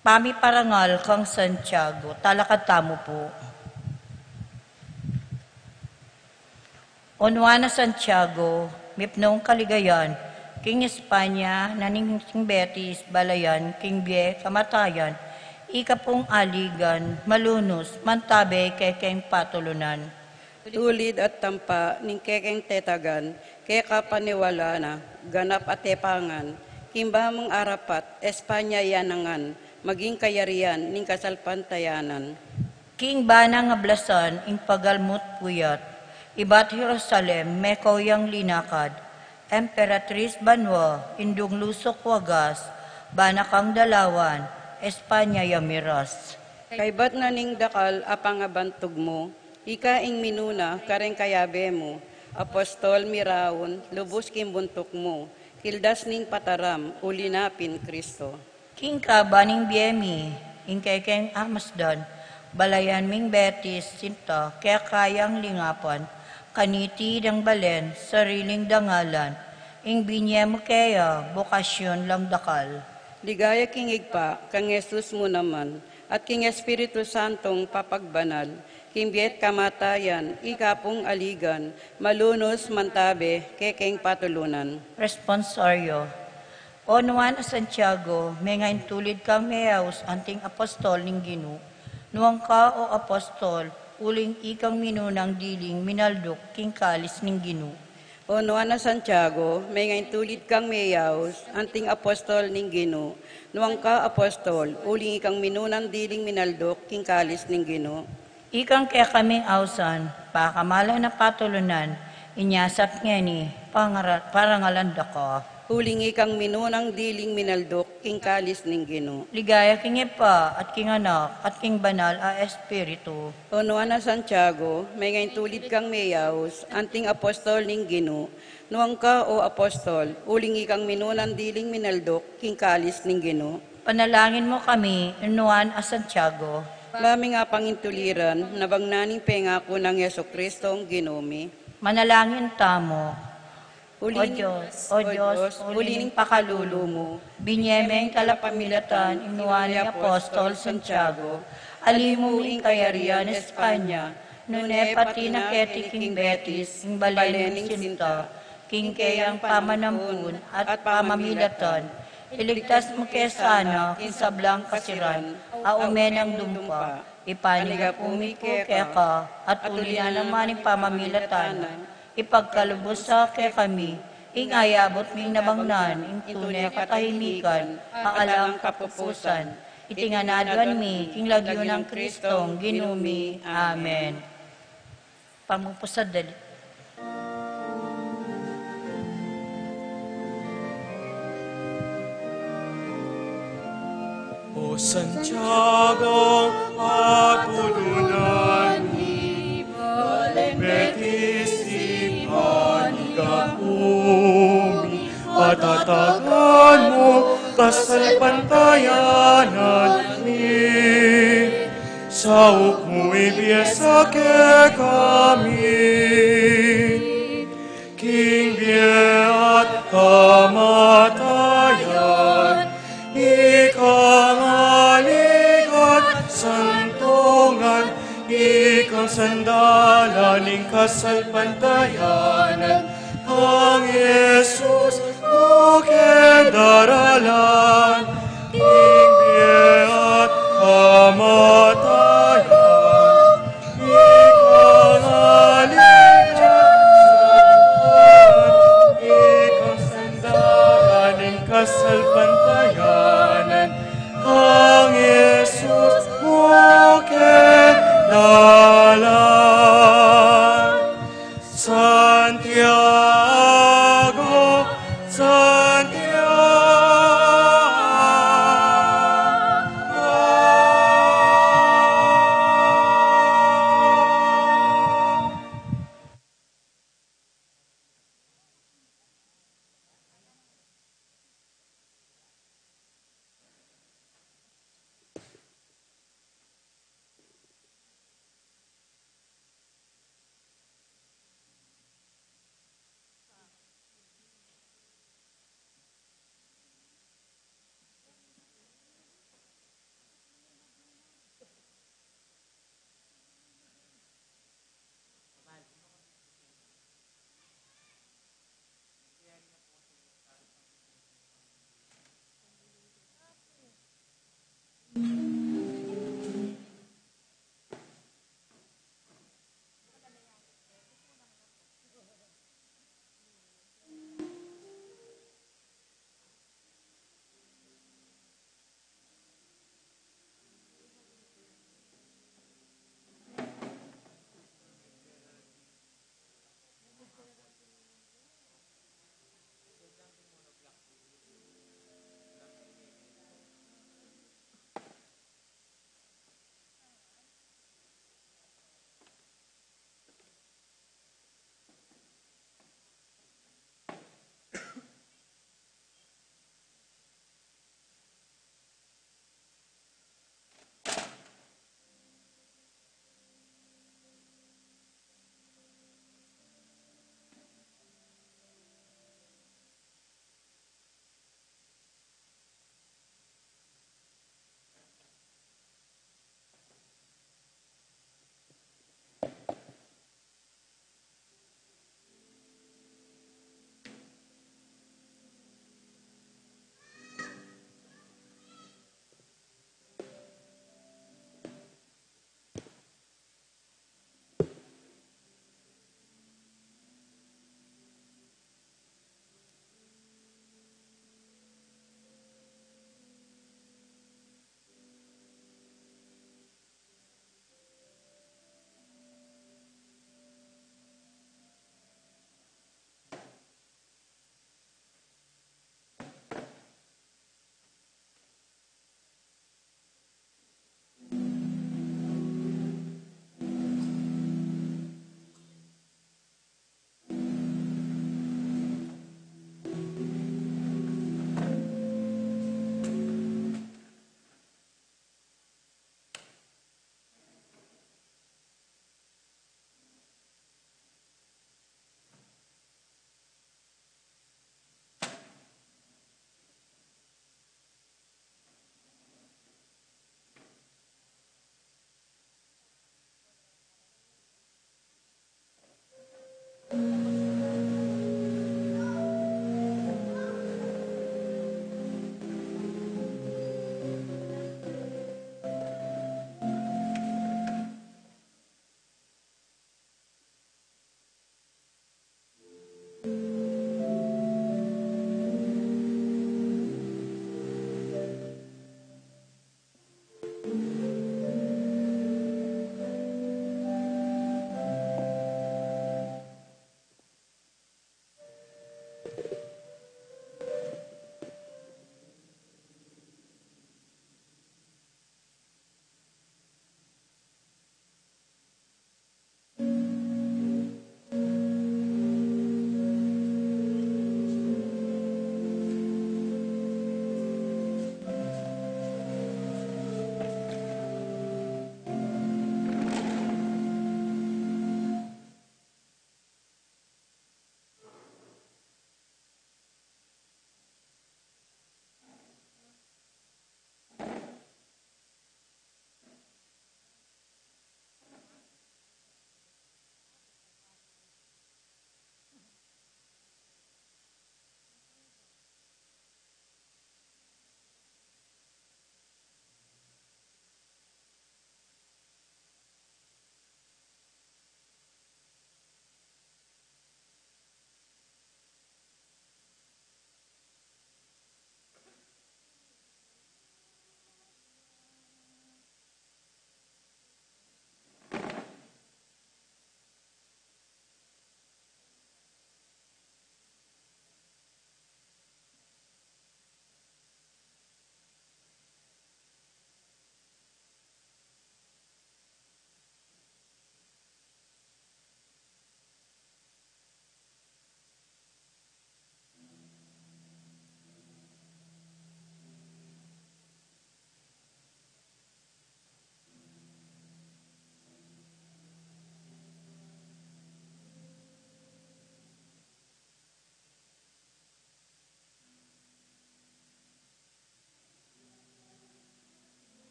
Pamiparangal kang Santiago, talakad tamu pu. O Nuan a Santiago, mipnung kaligayan, king Espanya na ning Betis balayan king bie kamatayan, ika pung aligan, malunus, mantabe kekeng patulunan. Tulid at tampa ning kekeng tetagan, keka paniwala na, ganap a tepangan, king bamung arapat, Espanya yanangan, maging kayarian ning kasalpantayanan. King banang ablasan ing pagalmu't puyat, ibat Jerusalem meko yang linakad, Emperatris banua, indung lusuk wagas, bana kang dalawan, Espanya ya miras. Kaybat na ning dakal a pangabantug mu, ika ing minuna kareng kayabe mu, apostol miraun, lubus king buntuk mu, kildas ning pataram, uli na pin Kristo. King kaba ning bie mi, ing kekeng amasdan, balayan ming Betis sinta, keka yang lingapan, kaniti dang balen, sariling dangalan, ing binye mu keya, bokasyun lang dakal. Ligaya king Ibpa, kang Jesus mu naman, at king Espiritu Santong papagbanal, king bie't kamatayan, ika pung aligan, malunus, mantabe, kekeng patulunan. Responsorio. O Nuan a Santiago, mengaintulid kang meyaus anting apostol ning Ginu. Nuan ka o apostol, uling ikang minunang diling minalduk king kalis ning Ginu. O Nuan a Santiago, mengaintulid kang meyaus anting apostol ning Ginu. Nuan ka apostol, uling ikang minunang diling minalduk king kalis ning Ginu. Ikang kekaming ausan, pakamalan a patulunan, inya sap ngeni, pangara-, parangalan da ka. Uling ikang minunang diling minalduk king kalis ning Ginu. Ligaya king Ibpa, at king Anak, at king Banal a Espiritu. O Nuan a Santiago, mengaintulid kang meyaus anting apostol ning Ginu. Nuan ka o apostol, uling ikang minunang diling minalduk king kalis ning Ginu. Panalangin mu kami, Nuan a Santiago. Ba ming apangintuliran, nabang na ning pengaku nang Jesucristong Ginu mi. Manalangin tamu. O Dios, o Dios, uli ning pakalulu mu, binye meng talapamilatan ing Nuan a Apostol Santiago, ali mu ing kayarian Espanya, nune pati na keti king Betis, ing bale ning sinta, king keyang pamanampun at pamamilatan, iligtas mu ke sana king sablang kasiran a ume nang dumpa. Ipanigapu mi ku keka, at uli na naman ing pamamilatan na, ipagkalub mu sa kekami Ing ayabut ming nabangnan, ing tune a katahimikan, a alang kapupusan. Iti ngan aduan mi, king lagyu nang Kristong Ginu mi. Amen. Pamupusad dali. O Santiago, patudunan mi, bale me't isipan, ikapumi, patatagan mu, kasalpantayanan mi. Saup mu ibie sa kekami king bie at kamatayan, ikang aligat santungan, ikang sandalan ning kasalpantayanan, kang Jesus mu ke daralan, king bie at kamatayan, ikang aligat, ikang sandalan ning kasalpantayanan, kang Jesus mu ke daralan. Santiago, Santiago,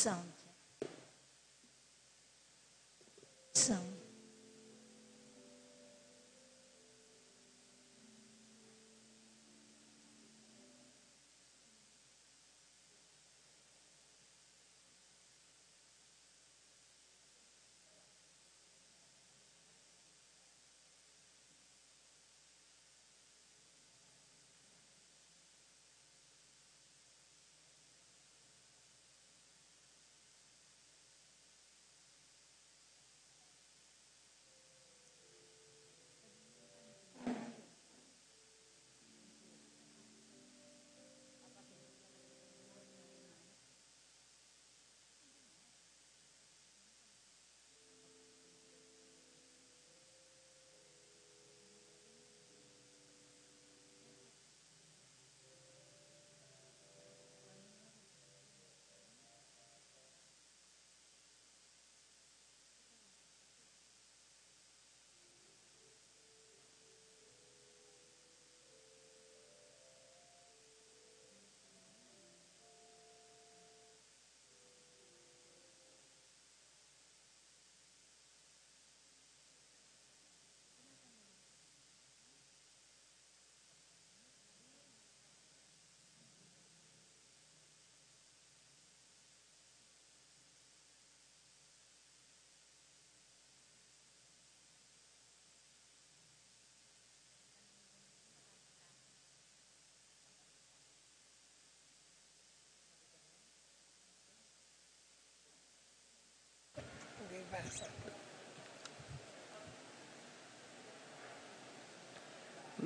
Sound. Sound.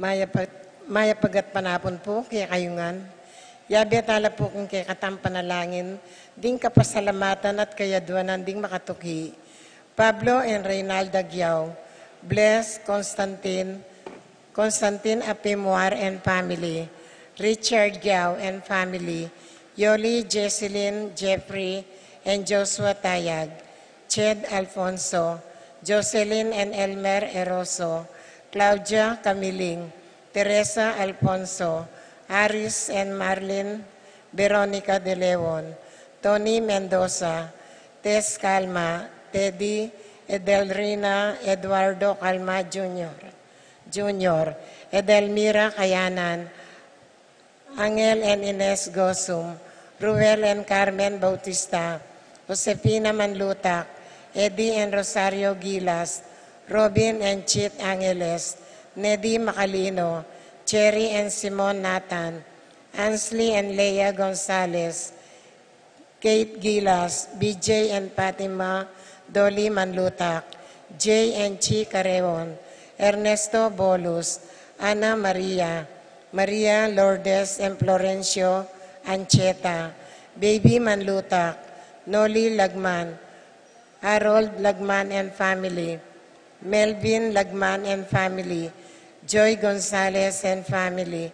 Mayap a, mayap a gatpanapun pu kekayu ngan. Yabe tala pu king kekatang panalangin ding kapasalamatan at kayaduanan ding makatuki. Pablo and Reynalda Giao, Bles, Constantine, Constantine Apimuar and family, Richard Giao and family, Yoli, Jesselyn, Jeffrey, and Joshua Tayag, Ched Alfonso, Jocelyn and Elmer Eroso, Claudia Camiling, Teresa Alfonso, Aris and Marlin, Veronica De Leon, Tony Mendoza, Tess Calma, Teddy, Edelrina, Eduardo Calma Junior, Junior, Edelmira Kayanan, Angel and Ines Gosum, Ruel and Carmen Bautista, Josefina Manlutak, Eddie and Rosario Gilas, Robin and Chit Angeles, Nedi Macalino, Cherry and Simon Nathan, Ansley and Leia Gonzalez, Kate Gilas, B J and Fatima Dolly Manlutak, J and Chi Careon, Ernesto Bolus, Ana Maria, Maria Lourdes and Florencio Ancheta, Baby Manlutak, Noli Lagman, Harold Lagman and family, Melvin Lagman and family, Joy Gonzalez and family,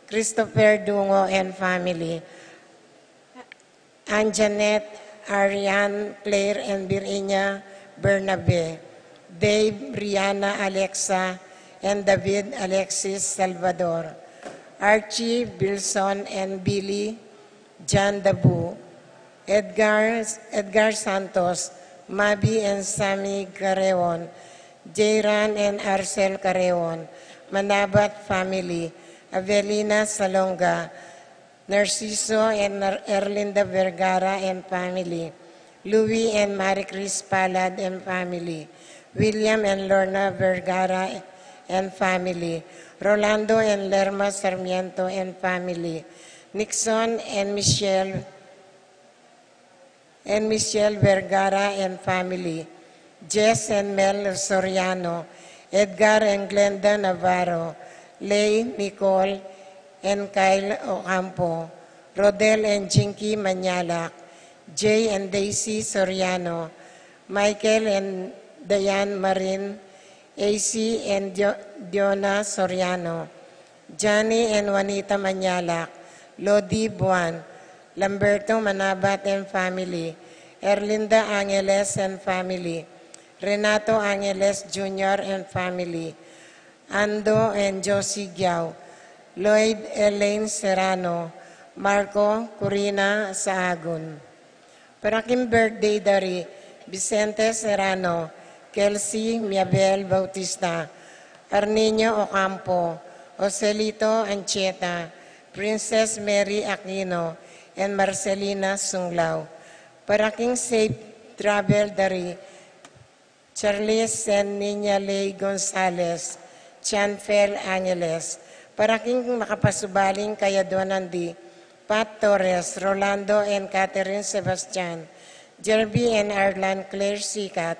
Christopher Dungo and family, Anjanet, Arian, Claire and Virginia Bernabe, Dave, Rihanna, Alexa, and David Alexis Salvador, Archie, Bilson and Billy, John Dabu, Edgar, Edgar Santos, Mabi and Sammy Careon, Jairan and Arcel Careon, Manabat family, Avelina Salonga, Narciso and Nar-, Erlinda Vergara and family, Louis and Marie Chris Palad and family, William and Lorna Vergara and family, Rolando and Lerma Sarmiento and family, Nixon and Michelle and Michelle Vergara and family, Jess and Mel Soriano, Edgar and Glenda Navarro, Lay, Nicole, and Kyle Ocampo, Rodel and Jinky Manyalak, Jay and Daisy Soriano, Michael and Diane Marin, A C and Dio-, Diona Soriano, Johnny and Juanita Manyalak, Lodi Buan, Lamberto Manabat and family, Erlinda Angeles and family, Renato Angeles Junior and family, Ando and Josie Giao, Lloyd Elaine Serrano, Marco Corina Saagun. Para king birthday da ri Vicente Serrano, Kelsey Miabel Bautista, Arniño Ocampo, Joselito Anchieta, Princess Mary Aquino, and Marcelina Sunglao. Para king safe travel da ri Charles and Niña Ley Gonzalez, Chanfel Angeles. Para king makapasubaling kayaduanan di Pat Torres, Rolando and Catherine Sebastian, Jerby and Arlan Claire Sicat,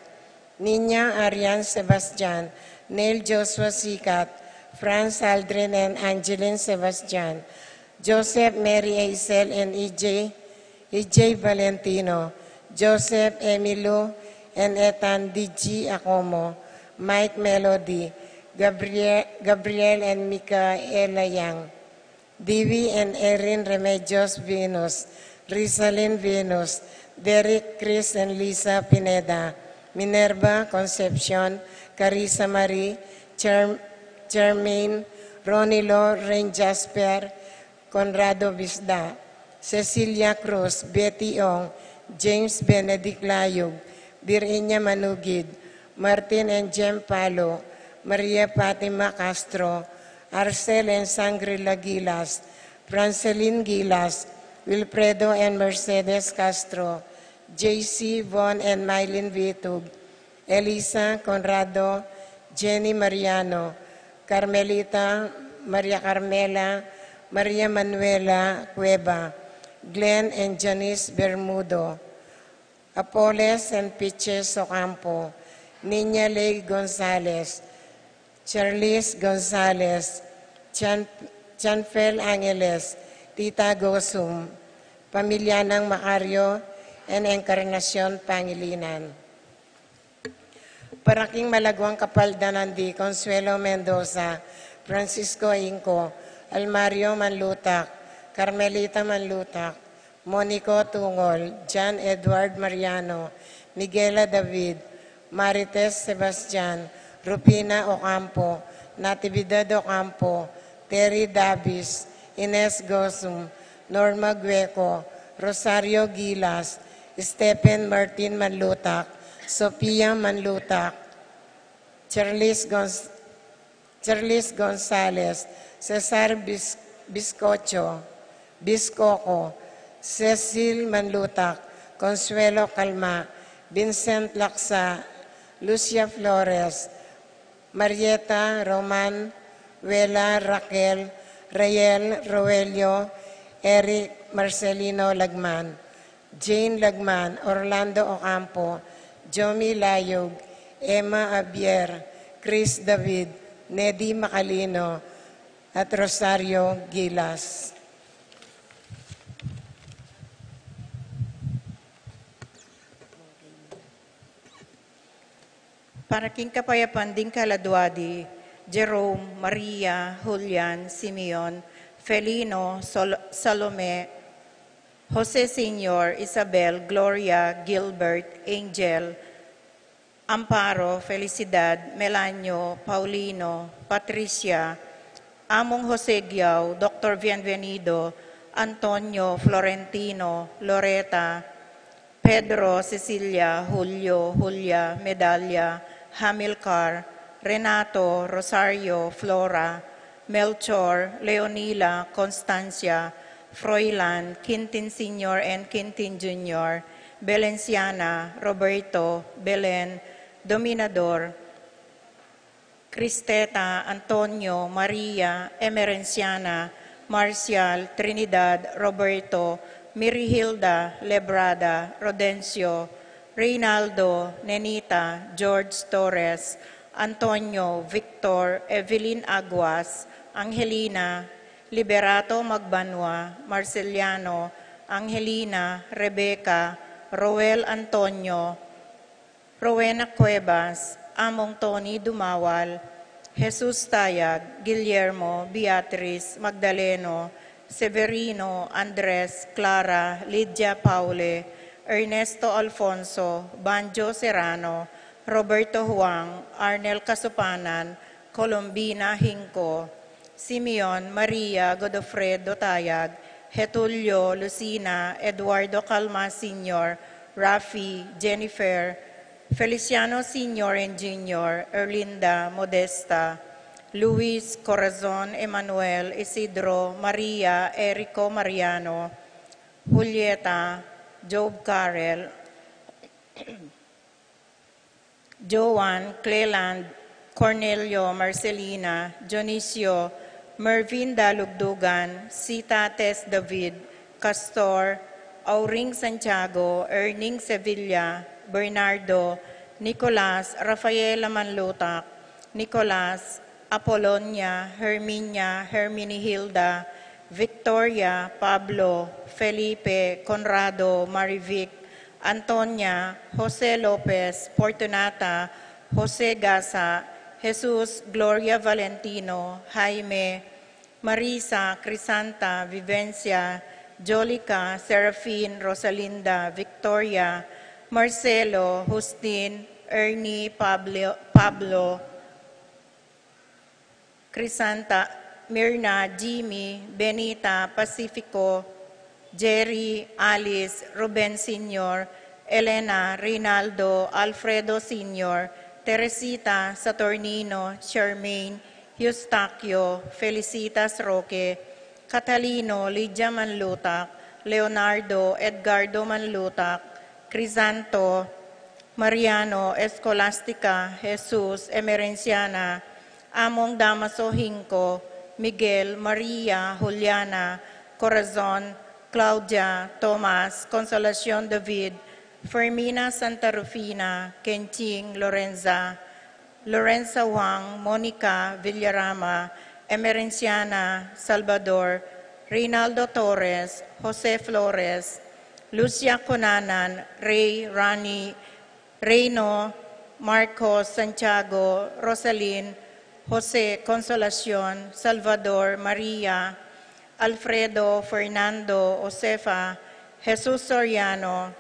Niña Arian Sebastian, Neil Joshua Sicat, Franz Aldrin and Angeline Sebastian, Joseph Mary Aisel and E J, E J Valentino, Joseph Emilio and Ethan D G Acomo, Mike Melody, Gabriel, Gabriel and Micaela Yang, Divi and Erin Remedios Venus, Rizalin Venus, Derek Chris and Lisa Pineda, Minerva Concepcion, Carissa Marie, Cher-, Charmaine, Ronilo Rain Jasper, Conrado Bisda, Cecilia Cruz, Betty Ong, James Benedict Layug, Virginia Manugid, Martin and Jem Palo, Maria Fatima Castro, Arcel and Sangrila Gilas, Francelin Gilas, Wilfredo and Mercedes Castro, J C, Von and Mylene Vitug, Elisa Conrado, Jenny Mariano, Carmelita, Maria Carmela, Maria Manuela Cueva, Glenn and Janice Bermudo, Apoles and Piches Ocampo, Niña Ley Gonzalez, Charles Gonzalez, Chan-, Chanfel Angeles, Tita Gosum, pamilya nang Macario, and Encarnacion Pangilinan. Para king malaguang kapaldanan di Consuelo Mendoza, Francisco Inco, Almario Manlutak, Carmelita Manlutak, Monico Tungol, John Edward Mariano, Miguela David, Marites Sebastian, Rufina Ocampo, Natividad Ocampo, Terry Davis, Ines Gosum, Norma Gueco, Rosario Gilas, Stephen Martin Manlutak, Sofia Manlutak, Charles Gonz-, Charles Gonzalez, Cesar Bis-, Biscocho, Biscoco, Cecil Manlutak, Consuelo Calma, Vincent Laksa, Lucia Flores, Marieta Roman, Wela Raquel, Reyel Roelio, Eric Marcelino Lagman, Jane Lagman, Orlando Ocampo, Jomi Layug, Emma Abier, Chris David, Nedy Macalino, at Rosario Gilas. Para king kapayapan ding kaladua di Jerome, Maria, Julian, Simeon, Felino, Sol-, Salome, Jose Senior, Isabel, Gloria, Gilbert, Angel, Amparo, Felicidad, Melanio, Paulino, Patricia, Among Jose Giao, Doktor Bienvenido, Antonio, Florentino, Loreta, Pedro, Cecilia, Julio, Julia, Medalia, Hamilcar, Renato, Rosario, Flora, Melchor, Leonila, Constancia, Froilan, Quintin Senior and Quintin Junior, Belenciana, Roberto, Belen, Dominador, Cristeta, Antonio, Maria, Emerenciana, Marcial, Trinidad, Roberto, Mirihilda, Lebrada, Rodencio, Reynaldo, Nenita, George Torres, Antonio, Victor, Evelyn Aguas, Angelina, Liberato Magbanua, Marceliano, Angelina, Rebecca, Roel Antonio, Rowena Cuevas, Among Tony Dumawal, Jesus Tayag, Guillermo, Beatriz, Magdaleno, Severino, Andres, Clara, Lydia Paule, Ernesto Alfonso, Banjo Serrano, Roberto Huang, Arnel Casupanan, Colombina Hinco, Simeon, Maria, Godofredo Tayag, Getulio, Lucina, Eduardo Calma Senior, Rafi, Jennifer, Feliciano Senior and Junior, Erlinda, Modesta, Luis, Corazon, Emmanuel, Isidro, Maria, Erico, Mariano, Julieta, Job, Carel, Joan, Cleland, Cornelio, Marcelina, Dionisio, Mervin, Dalugdugan, Sita, Tess, David, Castor, Auring, Santiago, Erning, Sevilla, Bernardo, Nicolas, Rafaela, Manlutak, Nicolas, Apolonia, Herminia, Herminihilda, Victoria, Pablo, Felipe, Conrado, Marivic, Antonia, Jose Lopez, Fortunata, Jose Gasa, Jesus, Gloria, Valentino, Jaime, Marisa, Crisanta, Vivencia, Jolica, Serafin, Rosalinda, Victoria, Marcelo, Justin, Ernie, Pablo, Pablo, Crisanta, Mirna, Jimmy, Benita, Pacifico, Jerry, Alice, Ruben Senior, Elena, Reynaldo, Alfredo Senior, Teresita, Saturnino, Charmaine, Eustaquio, Felicitas, Roque, Catalino, Lydia, Manlutak, Leonardo, Edgardo, Manlutak, Crisanto, Mariano, Escolastica, Jesus, Emerenciana, Among, Damaso, Hinco, Miguel, Maria, Juliana, Corazon, Claudia, Tomas, Consolacion, David, Fermina, Santa Rufina, Kenching, Lorenza, Lorenza Wang, Monica, Villarama, Emerenciana, Salvador, Reynaldo Torres, Jose Flores, Lucia Cunanan, Rey, Rani, Reyno, Marcos, Santiago, Rosalin, Jose, Consolacion, Salvador, Maria, Alfredo, Fernando, Josefa, Jesus Soriano,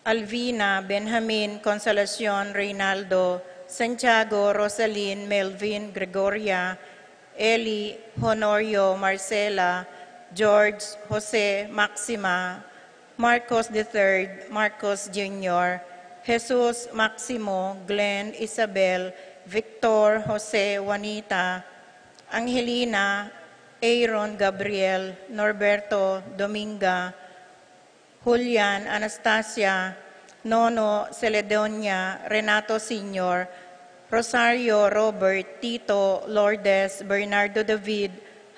Alvina, Benjamin, Consolacion, Reynaldo, Santiago, Rosalin, Melvin, Gregoria, Eli, Honorio, Marcela, George, Jose, Maxima, Marcos the third, Marcos Junior, Jesus, Maximo, Glenn, Isabel, Victor, Jose, Juanita, Angelina, Aaron, Gabriel, Norberto, Dominga, Julian, Anastasia, Nono, Celedonia, Renato Senior, Rosario, Robert, Tito, Lourdes, Bernardo, David,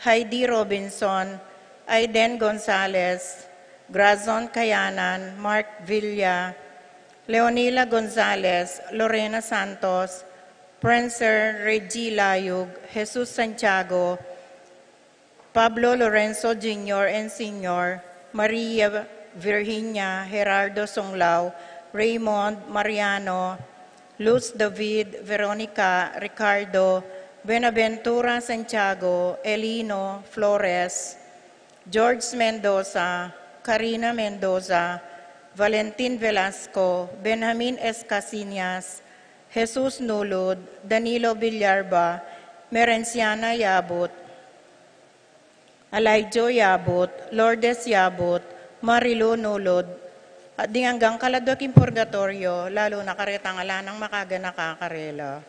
Heidi, Robinson, Aiden, Gonzalez, Grazon, Kayanan, Mark, Villa, Leonila, Gonzalez, Lorena, Santos, Prancer, Reggie, Layug, Jesus, Santiago, Pablo, Lorenzo Junior and Senior, Maria, Virginia, Gerardo, Sunglao, Raymond, Mariano, Luz, David, Veronica, Ricardo, Buenaventura, Santiago, Elino, Flores, George, Mendoza, Karina, Mendoza, Valentin Velasco, Benjamin S. Casillas, Jesus Nulud, Danilo Villarba, Merenciana Yabut, Alaijo Yabut, Lourdes Yabut, Marilu Nulud, at ding anggang kaladwa king purgatoryo, lalu na karetang ala nang makaganaka karela.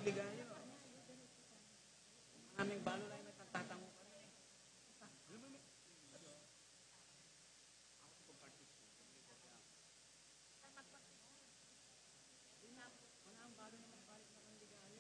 Magligaya. Ang aming balo lang may pagtatango kami. Wala ang balo na magbalik na kang ligaya.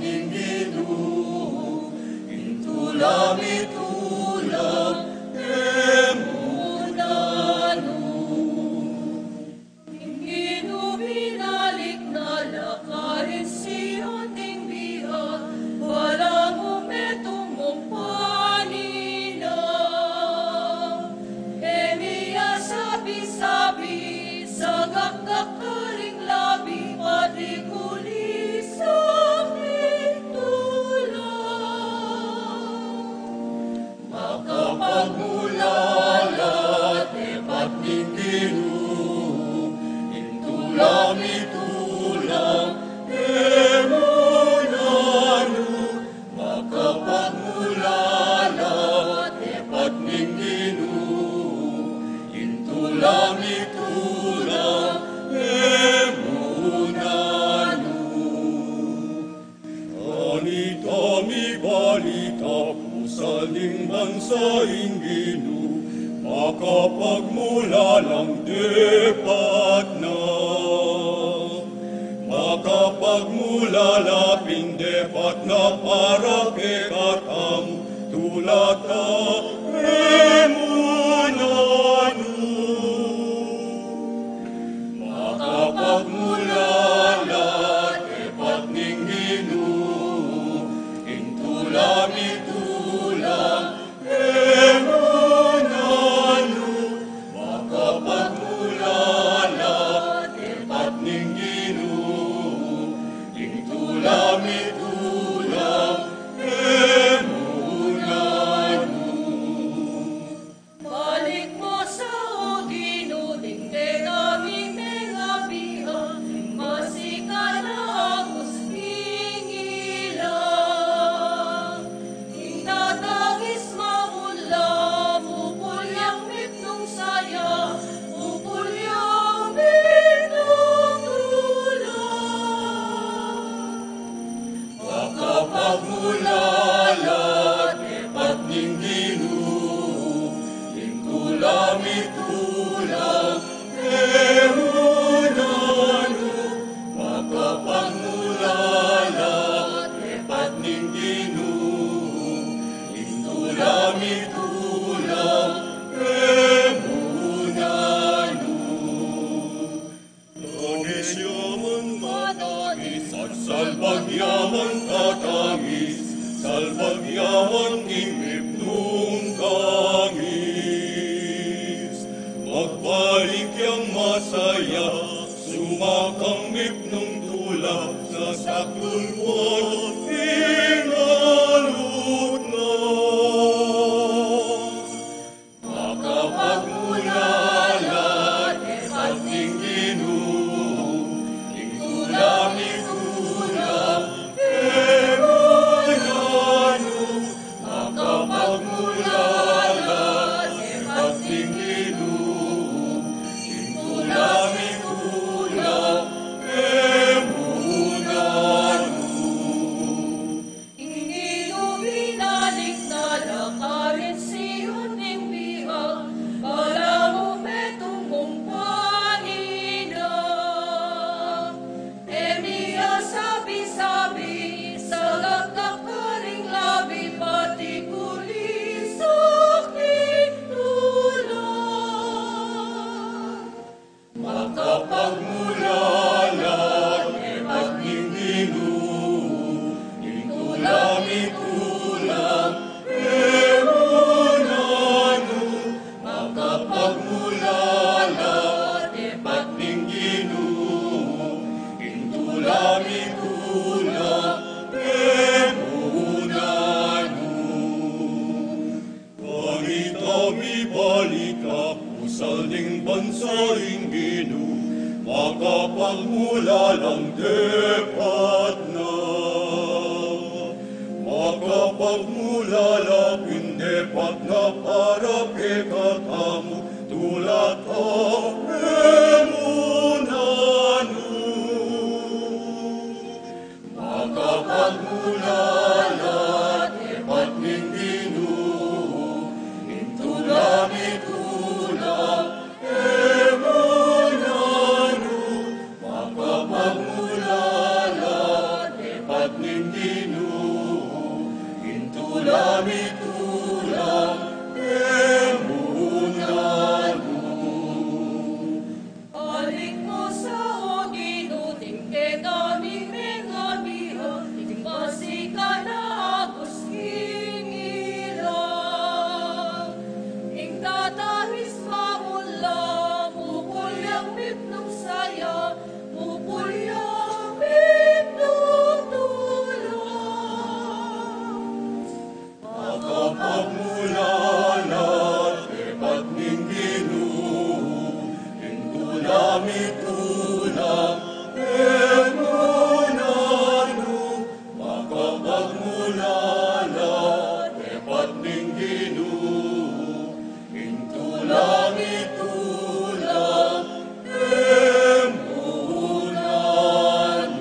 ning Ginu, ing tula mitula, e mu nanu. Ing Ginu binalik na la karin Sion ing bie, balamu metung mu panina. E mi asabi-sabi, sagakgak karing labi, pati kulisak ning tula. Makapagmulala, tepat ning Ginu, ing tula mitula, e mu nanu. Makapagmulala, tepat ning Ginu, ing tula mitula, e mu nanu. Kanita mibalita pusal ning bansa ing Ginu, makapagmulalang depat na. Makapagmulala pin depat na para kekatamu, tula ta, e mu nanu. Makapagmulala, tepat ning Ginu, ing tula mitula, e mu nanu. Makapagmulala, tepat ning Ginu, ing tula mitula, e mu nanu. Balik mu sa, O Ginu, ding dega mi mengabian, ing masikan a angus ning ilang. Ing tatangis mamunla, pupul yang mipnung saya, pupul yang mipnung tula. Makapagmulala, tepat ning Ginu, ing tula mitula, e mu nanu. Makapagmulala, tepat ning Ginu, ing tula mitula, e mu nanu. Tangis ya man matangis, at salbag ya man tatangis, salbag ya man ing mipnung tangis. Magbalik yang masaya, sumakang mipnung tula, sa saktun wa pinalut na. Makapagmulala, tepat ning Ginu, ing tula mitula, e mu nanu. Makapagmulala, tepat ning Ginu, ing tula mitula, e mu nanu. Ning Ginu, ing tula mi tulang, e mu nanu. Aling mu sa, o Ginu, ding kekami mengabiha, ding basi ka na agus king ilang. Ing tatahis mamula, mukul yang mitnung saya, mukul yang mitnung tulang. Makapagmulala, tepat ning Ginu, ing tula mi tulang, e mu nanu. Makapagmulala, tepat ning Ginu, ing tula mi tulang, e mu nanu.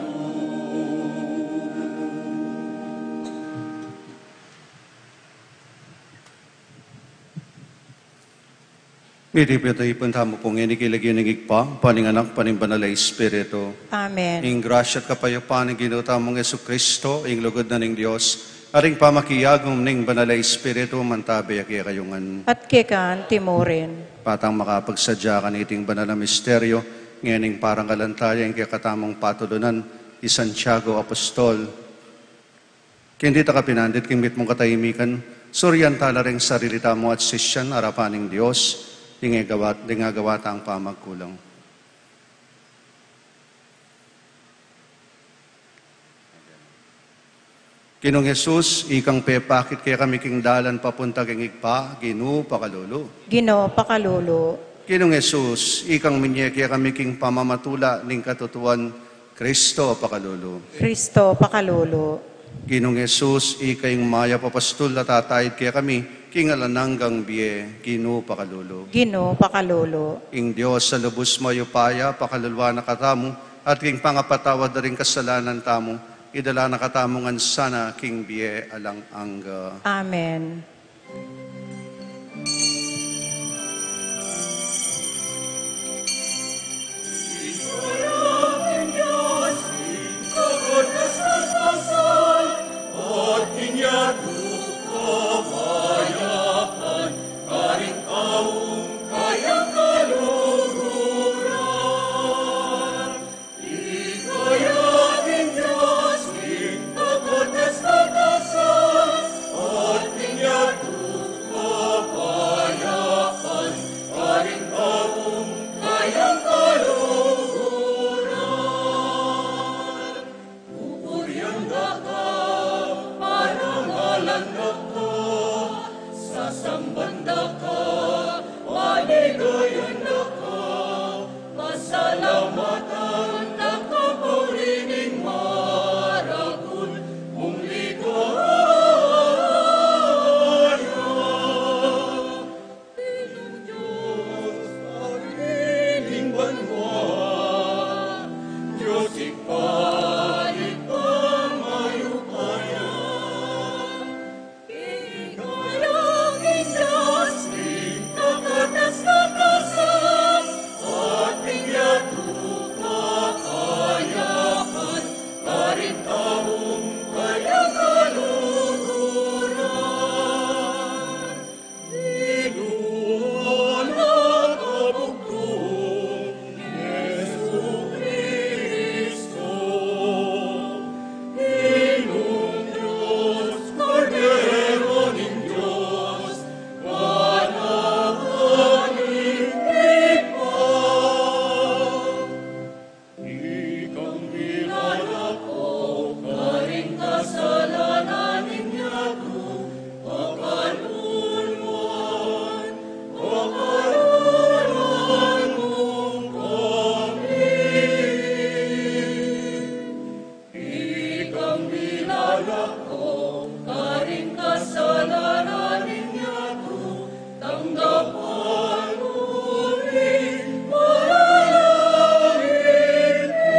Mitipun tamu pu ngeni king lagyu ning Ibpa, ampo ning Anak, ampo ning Banal a Espiritu. Amen. Ing grasya at kapayapaan ning Ginu tamung Jesucristo, ing lugud na ning Dios, at ing pamakiagum ning Banal a Espiritu, mantabi ya kekayu ngan. At keka naman murin. Patang makapagsadya kaniting banal a misteryo, ngening parangalan taya ing kekatamung patulunan i Santiago Apostol. King dita kapinandit king mitmung katahimikan, surian tala ring sarili tamu at sisian king arapan ning Dios, ding agawa, ding agawa tang pamagkulang. Ginung Jesus, ikang pepakit kekami king dalan papunta king Ibpa, Ginu, pakalulu. Ginu, pakalulu. Ginung Jesus, ikang minye kekami king pamamatula ning katutuan, Kristo, pakalulu. Kristo, pakalulu. Ginung Jesus, ika ing mayap a pastul a tataid kekami king alang anggang bie, Ginu, pakalulu. Ginu, pakalulu. Ing Dios a lubus mayupaya, pakaluluan na katamu, at king pangapatawad da ring kasalanan tamu, idala na katamu ngan sana king bie alang angga. Amen. Sasamban da ka, paligayan da ka, pasalamatan da ka, purining maragul mung ligaya. Ginung Dios, Ibpa ning banua, Dios Ibpa, Ibpa mayupaya. Ikang milalako karing kasalanan ning yatu, pakaluluan, pakaluluan mu kami. Ikang milalako karing kasalanan ning yatu, tanggapan mu ring panalangin mi.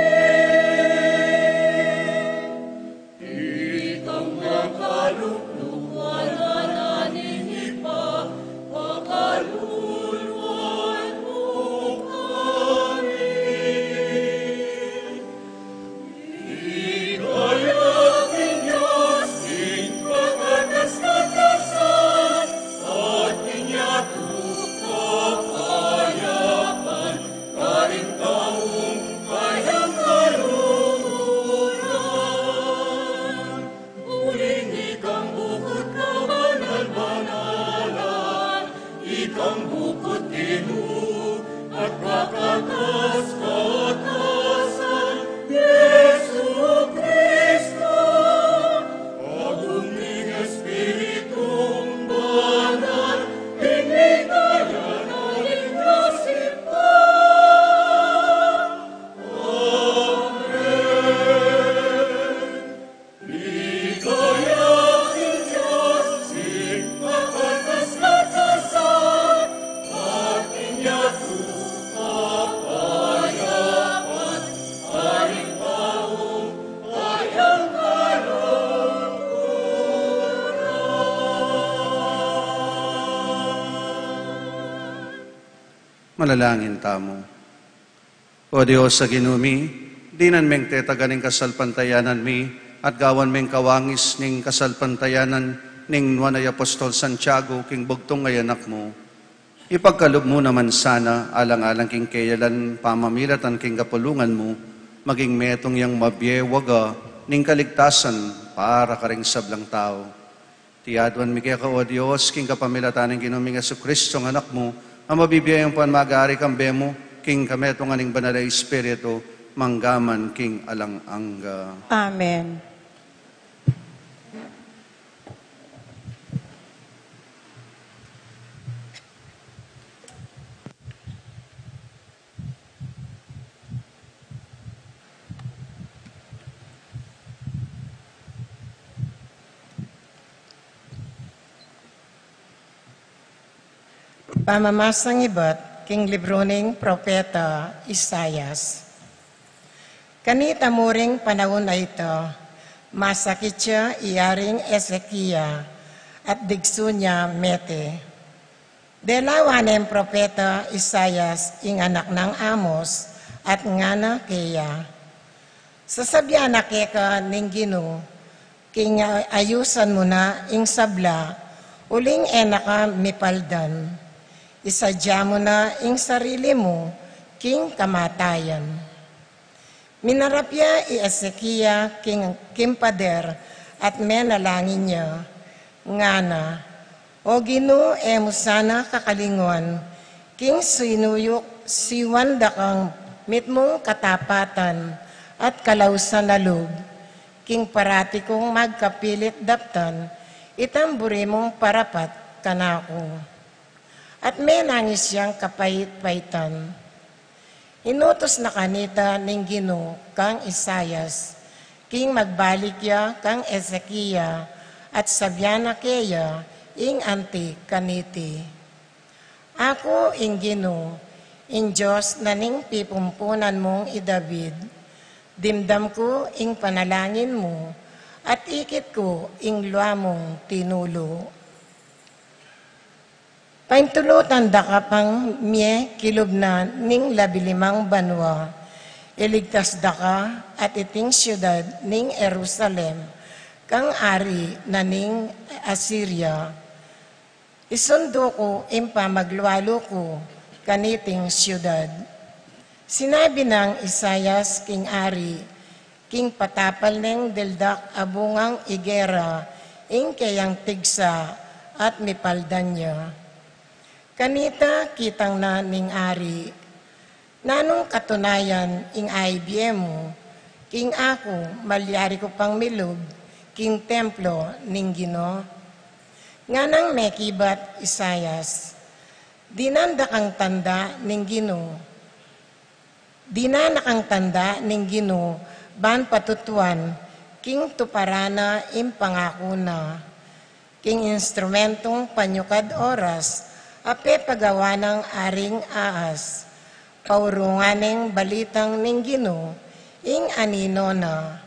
Ikang makalukluan a ninipa, pakaluluan mu kami. Ikaya Manalangin tamu. O Dios a Ginu mi, dinan meng tetagan ing kasalpantayanan mi, at gawan meng kawangis ning kasalpantayanan ning nuan a i Apostol Santiago king bugtung a anak mu. Ipagkalub mu naman sana, alang-alang king keyalan pamamilatan king kapulungan mu, maging metung yang mabie waga ning kaligtasan para karing sablang tau. Iti aduan mi keka, O Dios, king kapamilatan ning Ginu ming Jesucristo, a Anak mu, a mabibie at magari kambe mu, king kametungan ning Banal a Espiritu, mangga man king alang angga. Amen. Pamamasang ibat king libru ning propeta Isaias. Kanita mu ring panaun a ita, masakit ya i Aring Ezekia at digsu ya mete. Delawan neng propeta Isaias ing anak nang Amos at ngana keya, sasabian na keka ning Ginu, king ayusan mu na ing sabla, uling e na ka mipaldan. Isadia mu na ing sarili mu king kamatayan. Minarap ya i Ezekia king, king pader at menalangin ya, ngana, O Ginu, e mu sana kakalinguan king sinuyuk, siwan da kang mitmung katapatan at kalausan a lub, king parati kung magkapilit daptan itang buri mung parapat kanaku. At menangis yang kapait-paitan. Inutus na kanita ning Ginu kang Isaias, king magbalik ya kang Ezekia, at sabian na keya ing anti kaniti, Aku ing Ginu, ing Dios na ning pipumpunan mung i David. Dimdam ku ing panalangin mu, at ikit ku ing lua mung tinulu. Paintulutan da ka pang mie kilub na ning labi-limang banua. Iligtas da ka at iting siudad ning Jerusalem kang ari na ning Asiria. Isundu ku ing pamaglualu ku kaniting siudad. Sinabi nang Isaias king ari, king patapal neng deldak a bungang igera ing keyang tigsa at mipaldan ya. Kanita kitang na ning ari, nanung katunayan ing aibie mu, king aku malyari ku pang milub king templo ning Ginu? Nganang mekibat Isaias, dinan da kang tanda ning Ginu. Dinan da kang tanda ning Ginu ban patutuan king tuparan na ing pangaku na. King instrumentung panyukad oras a pepagawa nang Aring Ahaz, paurungan neng balitang ning Ginu ing anino na,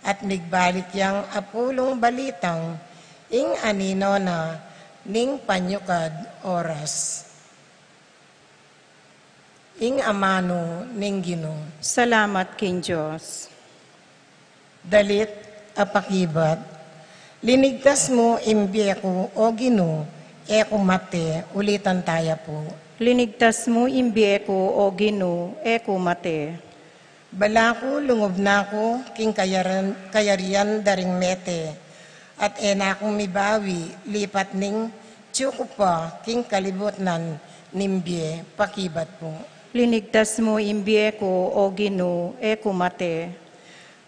at migbalik yang apulung balitang ing anino na ning panyukad oras. Ing amanu ning Ginu. Salamat king Dios. Dalit a pakibat. Linigtas mu ing bie ku, O Ginu, e ku mate. Ulitan taya pu. Linigtas mu ing bie ku, O Ginu, e ku mate. Balaku lungub na ku king kayaran-, kayarian da ring mete, at e na kung mibawi lipat ning tiyu ku pa king kalibutnan ning bie. Pakibat pu. Linigtas mu ing bie ku, O Ginu, e ku mate.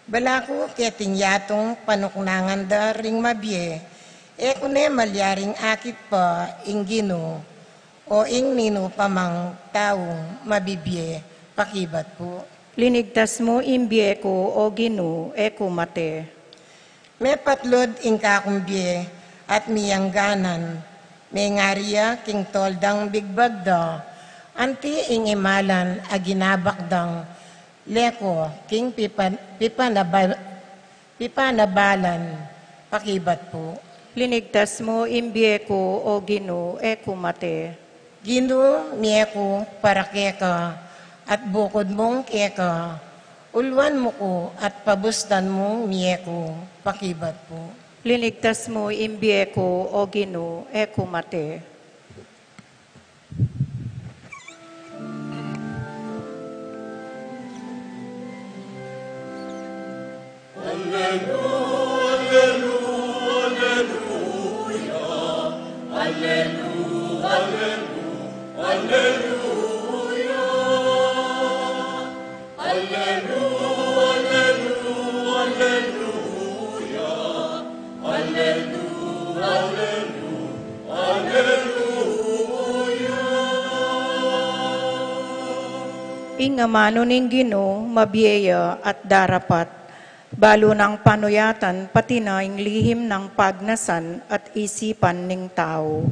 Balaku keting yatung panuknangan da ring mabie, e ku ne malyaring akit pa ing Ginu, o ing ninu pa mang taung mabibie. Pakibat pu. Linigtas mu ing bie ku, O Ginu, e ku mate. Mepatlud ing kakung bie at miyangganan, mengari ya king toldang bigbag da, anti ing imalan a ginabak dang leko king pipan-, pipanabal-, pipanabalan. Pakibat pu. Linigtas mu ing bie ku, O Ginu, e ku mate. Ginu, mie ku para keka, at bukud mung keka, uluan mu ku at pabustan mung mie ku pakibat pu. Linigtas mu ing bie ku, O Ginu, e ku mate. Ing amanu ning Ginu mabie ya at darapat, balu nang panuyatan, pati na ing lihim nang pagnasan at isipan ning tau.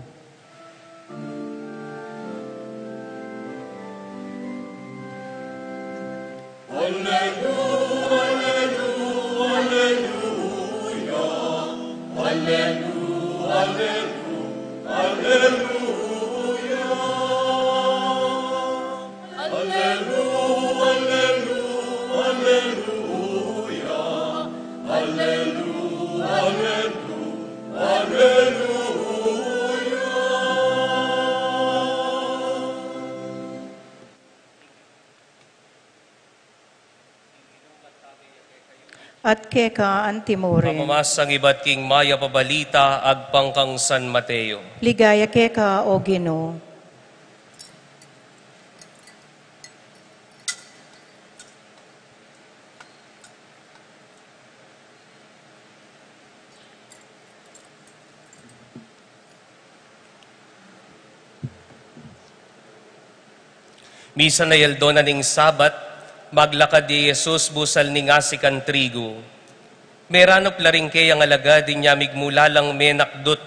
At keka antimurin. Pamamasang ibat king mayap a balita agpang kang San Mateo. Ligaya keka, O Ginu. Misan a aldo na ning Sabat, maglakad i Jesus busal ning asikan trigu. Meranup la ring keyang alagad inya migmula lang menakdut,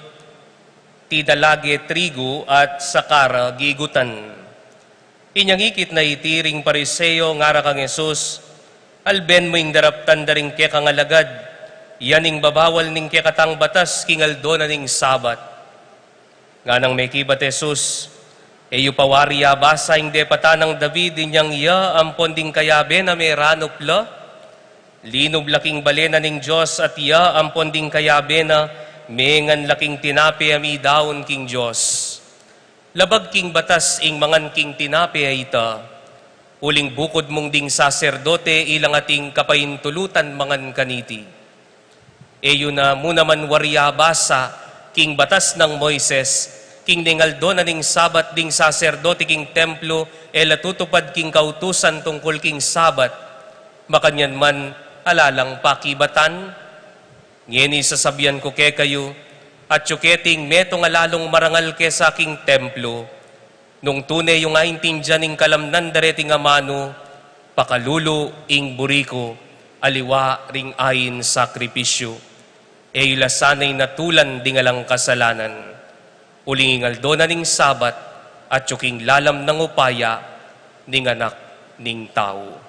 tidalage trigu at saka ra gigutan. Inyang ikit na iti ring Pariseo, ngara kang Jesus, "Alben mu ing daraptan da ring kekang alagad, yan ing babawal ning kekatang batas king aldo na ning Sabat." Nganang mekibat i Jesus, "E yu pa wari abasa ing depatan nang David inyang ya ampon ding kayabe na meranup la? Linub la king bale na ning Dios at ya ampon ding kayabe na mengan la king tinape a midaun king Dios. Labag king batas ing mangan king tinape a ita, uling bukud mung ding saserdote ilang ating kapaintulutan mangan kaniti. E yu na mu naman wari abasa king batas nang Moises, king ning aldo na ning Sabat ding saserdote king templo e la tutupad king kautusan tungkul king Sabat? Makanyan man ala lang pakibatan? Ngeni sasabian ku kekayu, atyu keti ing metung a lalung marangal kesa king templo. Nung tune yung aintindian ing kalamnan da reting amanu, pakalulu ing buri ku, aliwa ring ain sakripisyu. E yu la sana inatulan ding alang kasalanan. Uling ing aldo na ning Sabat, atyu king lalam nang upaya ning Anak ning Tau."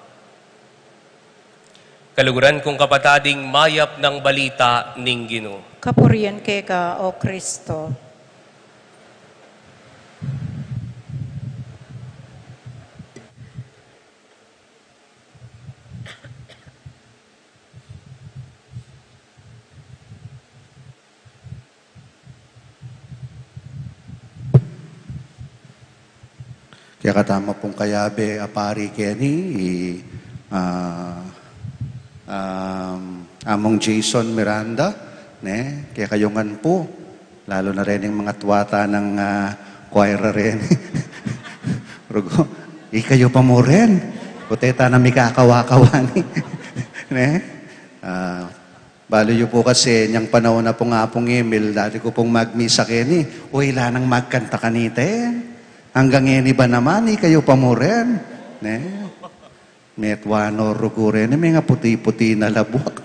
Kaluguran kung kapatad, ing mayap nang balita ning Ginu. Kapurian keka, O Kristo. Kekatamu pung kayabe a pari keni, i, ah, um, Among Jason Miranda, ne, kekayu ngan pu, lalu na rin ing mga tuwata nang, ah, choir reni. Rugu, ikayu pa mu rin, kuteta na mikakawa-kawa ni, ne? Ah, Balu yu pu kasi, inyang panaun na pung Apung Emil, dati ku pung magmisa keni, uy, ila nang magkanta kanita, e. Anggang ngeni ba naman, ikayu pa mu rin, ne? Metua no rugu reni, menga puti-puti na labuak.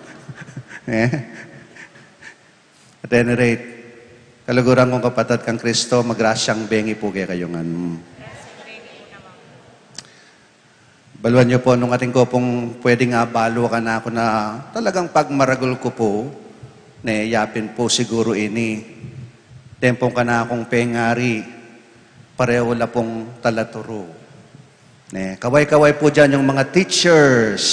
Ne? At any rate, kaluguran kung kapatad kang Kristo, magrasyang bengi pu kekayu ngan. Baluan yu pu, nung atin ku pung pwedeng abalu kanaku na talagang pagmaragul ku pu, ne, yapin pu siguru ini. Tempong kanakung pengari, Pareho la pung talaturu. Ne, kaway-kaway po dyan yung mga teachers.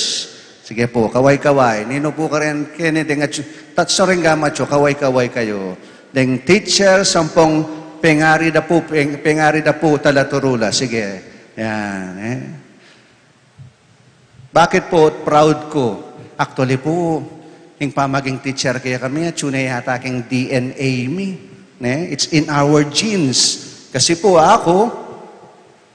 Sige po, kaway-kaway. Ninu po karin keni deng atsu, tatso rin gama atsu, kaway-kaway kayu. Deng teachers, ampong pengari da po, peng-, pengari da po talaturu la. Sige. Yan, eh. Bakit po proud ku? Actually po, ing pamaging teacher kekami, atsu na yata king D N A mi. Ne? It's in our genes. Kasi po aku,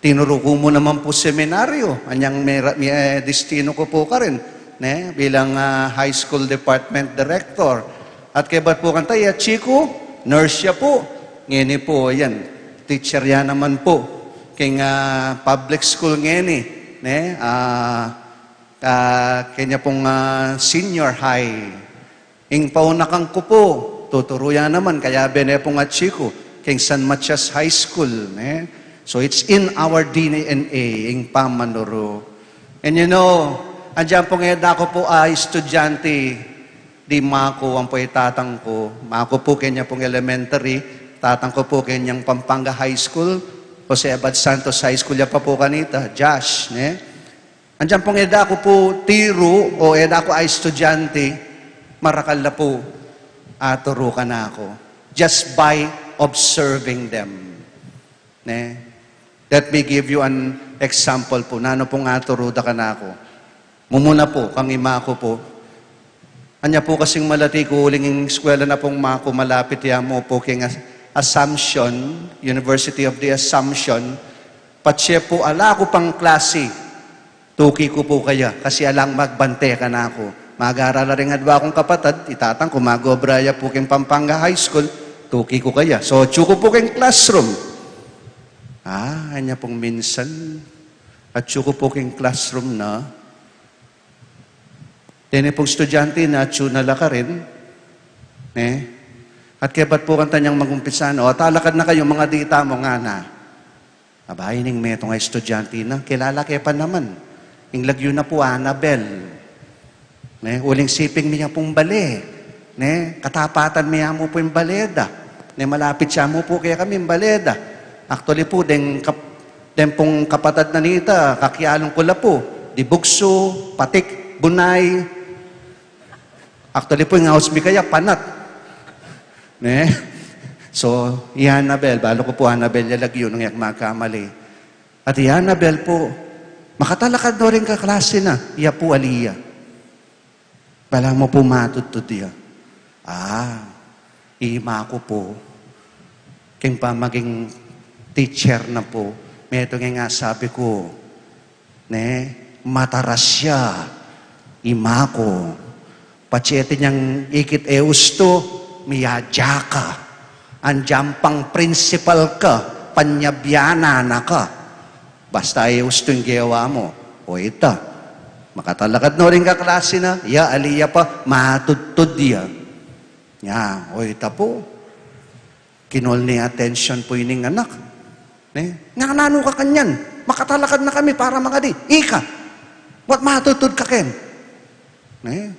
tinuru ku mu naman po seminaryo. Anyang may, may, eh, destino ku po karin, ne? Bilang, ah, high school department director. At kebat po kanta, ya chiku, nurse ya po. Ngeni po, yan, teacher ya naman po. King, ah, public school ngeni, ne? Ah, ah, kenya pong, ah, senior high. Ing paunakan ku po, tuturu ya naman, kayabe ne pong achi ku, king San Matias High School, ne? So, it's in our D N A, ing pamanuru. And you know, andiyan pong eda ku po, ah, estudyante, di maku, ampo i tatang ku, maku po kenya pong elementary, tatang ku po kenyang Pampanga High School, Jose Abad Santos High School ya pa po kanita, Josh, ne? Andiyan pong eda ku po tiru o eda ku a estudyante, marakal la po aturu kanaku. Just by observing them. Ne? Let me give you an example po. Nanu pong aturu da kanaku. Mumuna po, kang ima ku po. Anya po kasing malati ku, uling ing eskwela na pong maku malapit ya mu po king As-, Assumption, University of the Assumption. Patse po, ala ku pang klase. Tuki ku po kaya, kasi alang magbante kanaku. Mag-aral la ring adwa kung kapatad, i tatang ku mag-obra ya po king Pampanga High School, tuki ku kaya. So, atsu ku po king classroom. Ah, anya pong minsan, atsu ku po king classroom na, deni pong estudyante na, atsu na la karin. Ne? At kebat po kanta nyang mag-umpisa na, "O, talakad na kayu, mga dita mu," ngana. Aba, ining metung a estudyante na, kilala ke pa naman. Ing lagyu na po, Annabel. Ne, uling siping mi ya pung bale. Ne, katapatan mi ya mu po ing bale da. Ne, malapit ya mu po kekami ing bale da. Actually po, deng kap-, deng pung kapatad na nita, kakialung ku la po. Dibugsu, Patik, Bunay. Actually po, ing aus mi kaya, Panat. Ne? So, i Annabel, balu ku po Annabel ya lagyu, nung e ku magkamali. At i Annabel po, makatalakad no ring kaklase na, iya po ali ya. Balamu po matudtud ya. Ah, ima ku po, king pamaging teacher na po, metung ing asabi ku, ne, mataras ya, ima ku. Patse atin yang ikit e ustu, miyadya ka. Andiyan pang principal ka, panyabianan na ka. Basta e ustu ing gewa mu. O ita, makatalakad no ring kaklase na, ya, ali ya pa, matudtud ya. Ya, o ita po. Kinol ne atensyon po ining anak. Ne? Nga nanu ka kanyan? Makatalakad na kami para mangadi. Ika, ba't matudtud ka ken? Ne?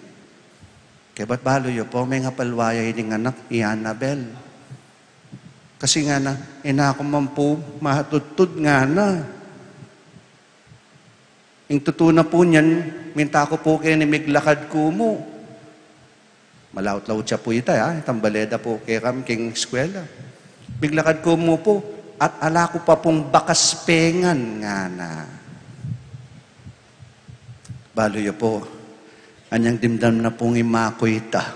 Kebat balu yu po, mengapalwa ya ining anak, i Annabel. Kasi ngana, e na ku man po matudtud ngana. Ing tutu na po niyan, minta ku po keni miglakad ku mu. Malaut-laut ya po ita, ha? Itang bale da po kekami king eskwela. Miglakad ku mu po, at ala ku pa pong bakas pengan, ngana. Balu yu po, anyang dimdam na pong ima ku ita.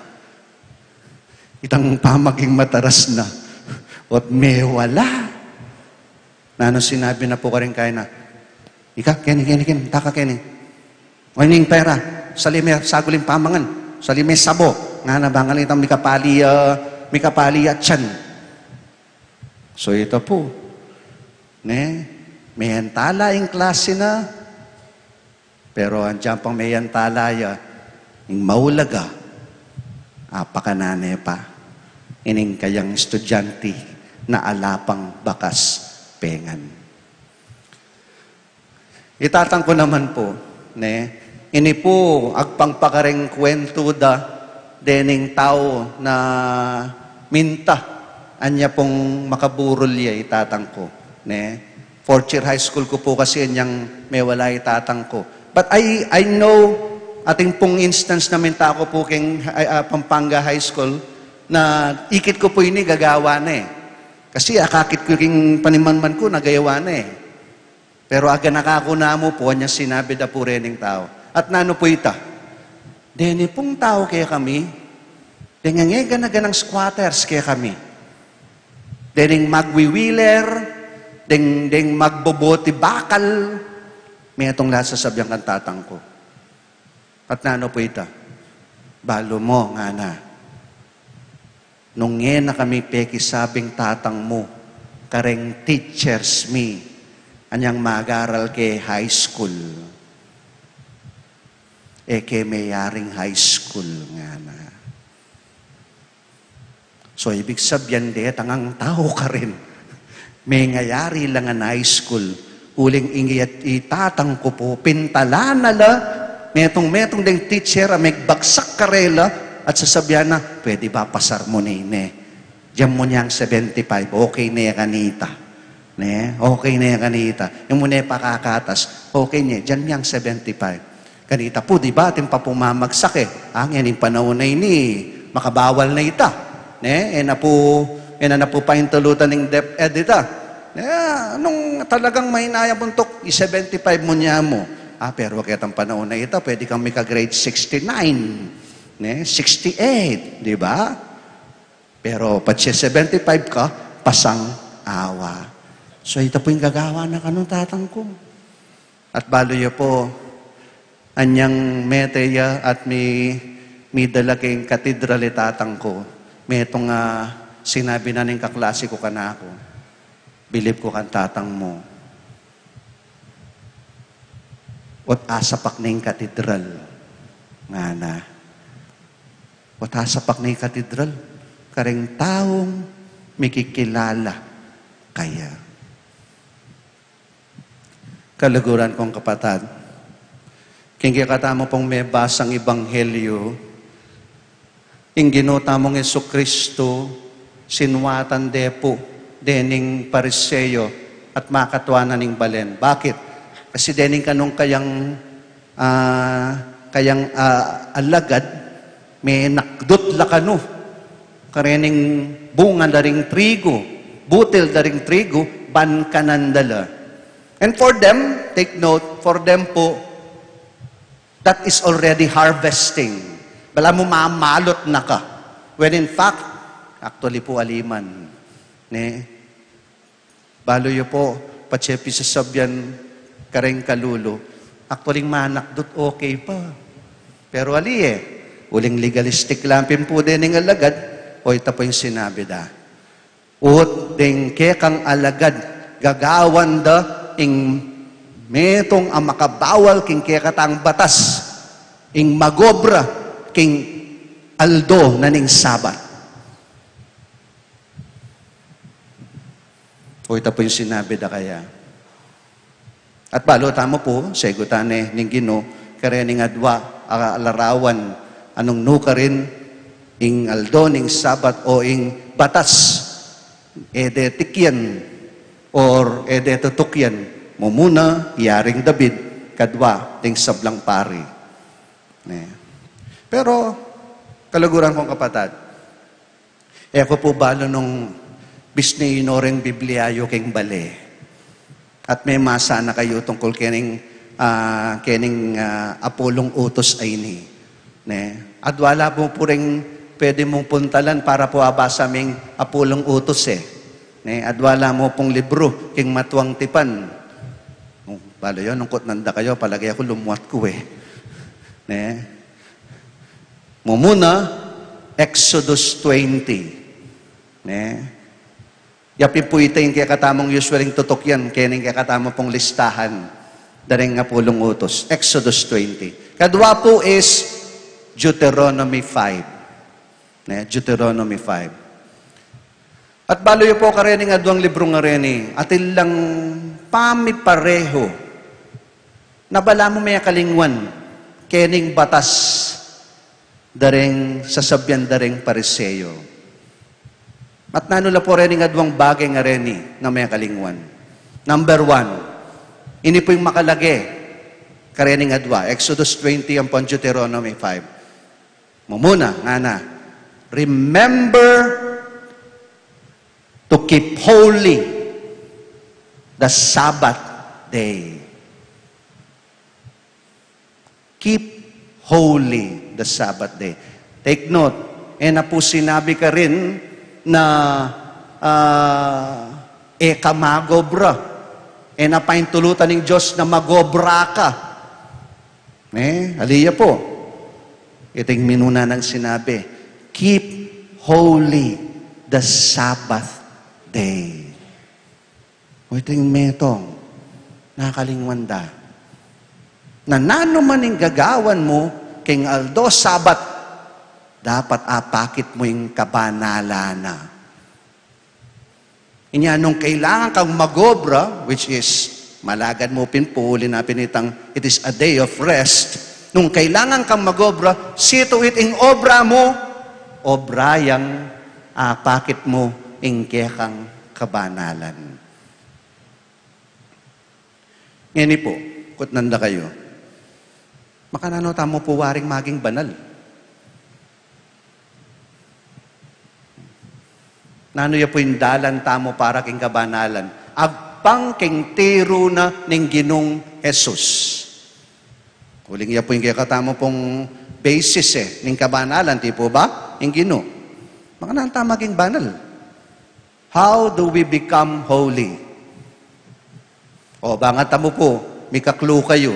Itang pamaging mataras na. Ot mewala. Nanu sinabi na po karin kaya na, "Ika, keni, keni, keni, taka keni. O ining pera, sali me sagul ing pamangan, sali me sabo, ngana, bang itang mikapali, ah, mikapali ya tiyan." So ita po, ne, meyantala ing klase na, pero andiyan pang meyantala ya, ing maulaga, apakanan ne pa ining kayang estudyante na ala pang bakas pengan. I tatang ku naman po, ne, ini po agpang pakareng kwentu da dening tau na minta, anya pong makaburul ya i tatang ku. Ne? Fourth year high school ku pu kasi anyang mewala i tatang ku. But I, I know, atin pung instance na minta ku pu keng, ah, ah, Pampanga High School, na ikit ku pu ini gagawa na e. Kasi akakit ku keng panimanman ku, nagawa na e. Pero aganaka ku namu pu, anyang sinabi da pu rening tau. At nanu pu ita? Deni pung tau kekami, deng ngeganaganang squatters kekami. Dening magwiwiler, deng, deng magboboti bakal, metung la sasabian kang tatang ku. At nanu pu ita? Balu mu, ngana. Nung e na kami pekisabing tatang mu kareng teachers mi, anyang magaral ke high school, e ke meyaring high school, ngana. So, ibig sabian, detang tau karin. Mengayari la ngan high school. Uling ing i tatang ku pu, pintalan na la, metung-metung deng teacher a megbagsak karela, at sasabian na, "Pwede ba pasar mu ne ine? Dian mu ne yang seventy-five, okay ne kanita." Ne? Okay ne kanita. Yung mu ne pakakatas, okay ne, dian mu yang seventy-five. Kanita pu, di ba, atin pa pung mamagsak e. Ah, ngening panaun a ini, makabawal na ita. Ne? E na pu, e na na pu paintulutan ning DepEd ita. Ne? Nung talagang mahinaya buntuk, i-seventy-five mu ne mu. Ah, pero ketang panaun a ita, pwede kang mika-grade sixty-nine, ne? Sixty-eight, di ba? Pero patse seventy-five ka, pasang awa. So, ita pu ing gagawan na kanu tatang ku. At balu yu pu, anyang mete ya at mi, midala keng katedral i tatang ku, metung a sinabi na ning kaklase ku kanaku, "Bilib ku kang tatang mu, ot asapak ne ing katedral," ngana. "Ot asapak ne ing katedral kareng taung mikikilala kaya." Kaluguran kung kapatad, king kekatamu pung mebasang ebanghelyu, ing Ginu tamung Jesucristo, sinuatan de pu dening Pariseo at makatua na ning balen. Bakit? Kasi dening kanung kayang, ah, kayang, ah, alagad, menakdut la kanu karening bunga da ring trigu, butil da ring trigu, ban kanan da la. And for them, take note, for them pu, that is already harvesting. Balamu mamalot na ka. When in fact, actually pu, ali man. Ne? Balu yu pu, patse pisasabian kareng kalulu, "Actually, manakdut, okay pa." Pero ali e, uling legalistic la pin pu dening alagad, o ita pu ing sinabi da, "Ut deng kekang alagad, gagawan da ing metung a makabawal king kekatang batas, ing magobra king aldo na ning Sabat." O ita pu ing sinabi da kaya. At balu tamu pu, segutan ne ning Ginu karening adua a larawan a nung nukarin ing aldo ning Sabat o ing batas, e de tikian or e de tutukian, mumuna i Aring David, kadua ding sablang pari. Ne? Pero, kaluguran kung kapatad, e ku pu balu nung bisni ino ring Biblia yu keng bale. At memasa na kayu tungkul kening, ah, kening, ah, Apulung Utus a ini. Ne? Adua la pu pu ring pwede mung puntalan para pu abasa ming Apulung Utus e. Ne? Adua la mu pung libru king matuang tipan. Oh, balu yu, nung kutnan da kayu, palage ku lumuat ku e. Ne? Mumuna, Exodus twenty. Ne? Ya pin pu ita ing kekatamung usually tutukian, keni ing kekatamu pung listahan da ring Apulung Utus. Exodus twenty. Kadua pu is Deuteronomy five. Ne? Deuteronomy five. At balu yu pu karening aduang libru ngareni, atin lang pamiparehu na balamu mekalingwan kening batas da ring sasabian da ring Pariseo. At nanu la pu rening aduang bage ngareni na mekalingwan? Number one, ini pu ing makalage karening adwa, Exodus twenty ampong Deuteronomy five. Mumuna, ngana, "Remember to keep holy the Sabbath day." Keep holy the Sabbath day. Take note, e na pu sinabi karin na, ah, e ka magobra. E na paintulutan ning Dios na magobra ka. Ne? Ali ya pu. Ita ing minuna nang sinabi, "Keep holy the Sabbath day." O, ita ing metung, nakalingwan da na nanu man ing gagawan mu king aldo Sabat, dapat apakit mu ing kabanalan na. Inya nung kailangan kang magobra, which is, malagad mu pin pu, uli na pin itang, it is a day of rest. Nung kailangan kang magobra, see to it ing obra mu, obra yang apakit mu ing kekang kabanalan. Ngeni pu, kutnan da kayu, makananu tamu pu waring maging banal? Nanu ya pu ing dalan tamu para king kabanalan? Agpang king tiru na ning Ginung Jesus. Uling ya pu ing kekatamu pung basis, e, ning kabanalan, di pu ba? Ing Ginu. Makananu tamu maging banal? How do we become holy? O, bangat tamu pu, mikaklu kayu.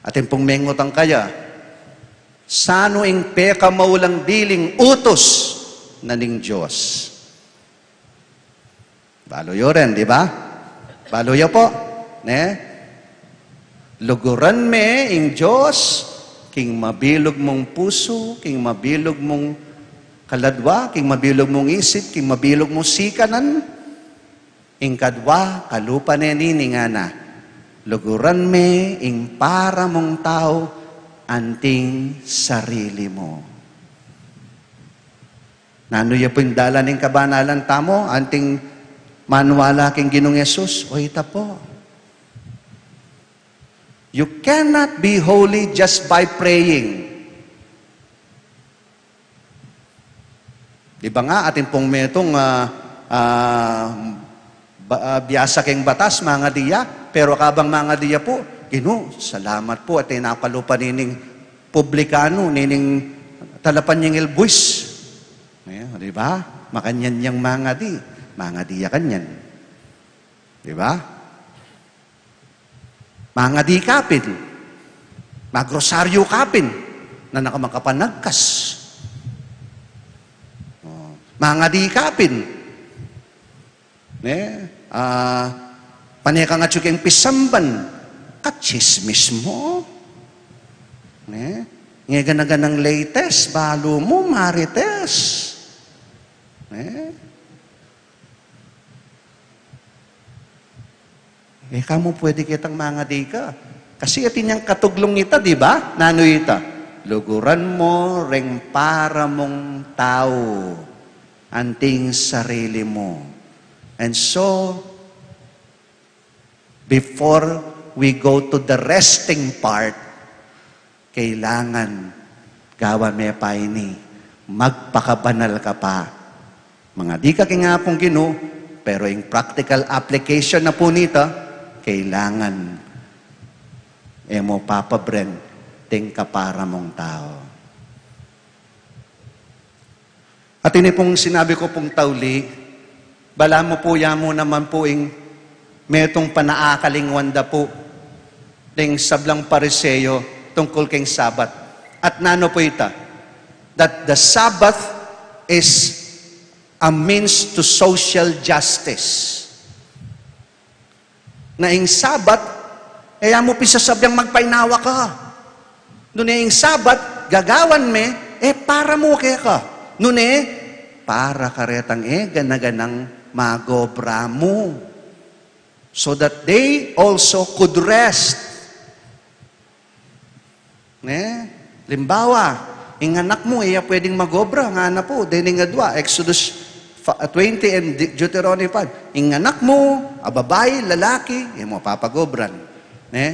Atin pung mengutang kaya, sanu ing pekamaulang diling utus na ning Dios? Balu yu rin, di ba? Balu yu pu, ne? Luguran me ing Dios king mabilug mung pusu, king mabilug mung kaladwa, king mabilug mung isip, king mabilug mung sikanan. Ing kadwa, kalupa ne nini, ngana, luguran me ing para mung tau anting sarili mu. Nanu ya pu ing dalan ning kabanalan tamu? Anting maniwala king Ginung Jesus? O, ita pu. You cannot be holy just by praying. Di ba nga, atin pung metung, ah, ah, ba, ah, biasa keng batas, mangadi ya, pero kabang mangadi ya pu, "Ginu, salamat pu, atin aku kalupa nining publikanu, nining talapanyingil buis." Eh, di ba? Makanyan yang mangadi, mangadi ya kanyan. Di ba? Mangadi ka pin. Magrosaryu ka pin. Nanu ka makapanagkas? O, mangadi ka pin. Ne? Ah, pane kang atyu keng pisamban. Katsismis mu. Ne? Ngeganang-ganang latest, balu mu, marites. Ne? E ka mu pwede ketang mangadi ka. Kasi atin yang katuglung ita, di ba? Nanu ita? Luguran mu reng para mung tau anting sarili mu. And so, before we go to the resting part, kailangan gawan me pa ini, magpakabanal ka pa. Mangadi ka king Apung Ginu, pero ing practical application na pu nita, kailangan e mu papabren deng kapara mung tau. At ini pung sinabi ku pung tauli, balamu pu ya mu naman pu ing metung panaakalingwan da pu ding sablang Pariseo tungkul keng Sabat. At nanu pu ita? That the Sabbath is a means to social justice. Na ing Sabat, e ya mu pisasabyang magpainawa ka. Nune ing Sabat, gagawan me, e para mu keka. Nune, para karetang e gana-ganang magobra mu. So that they also could rest. Ne? Limbawa, ing anak mu, e ya pwedeng magobra, ngana pu, dening adwa, Exodus fa-, twenty and De-, Deuteronomy five. Ing anak mu, a babai, lalaki, e mu papagobran. Ne?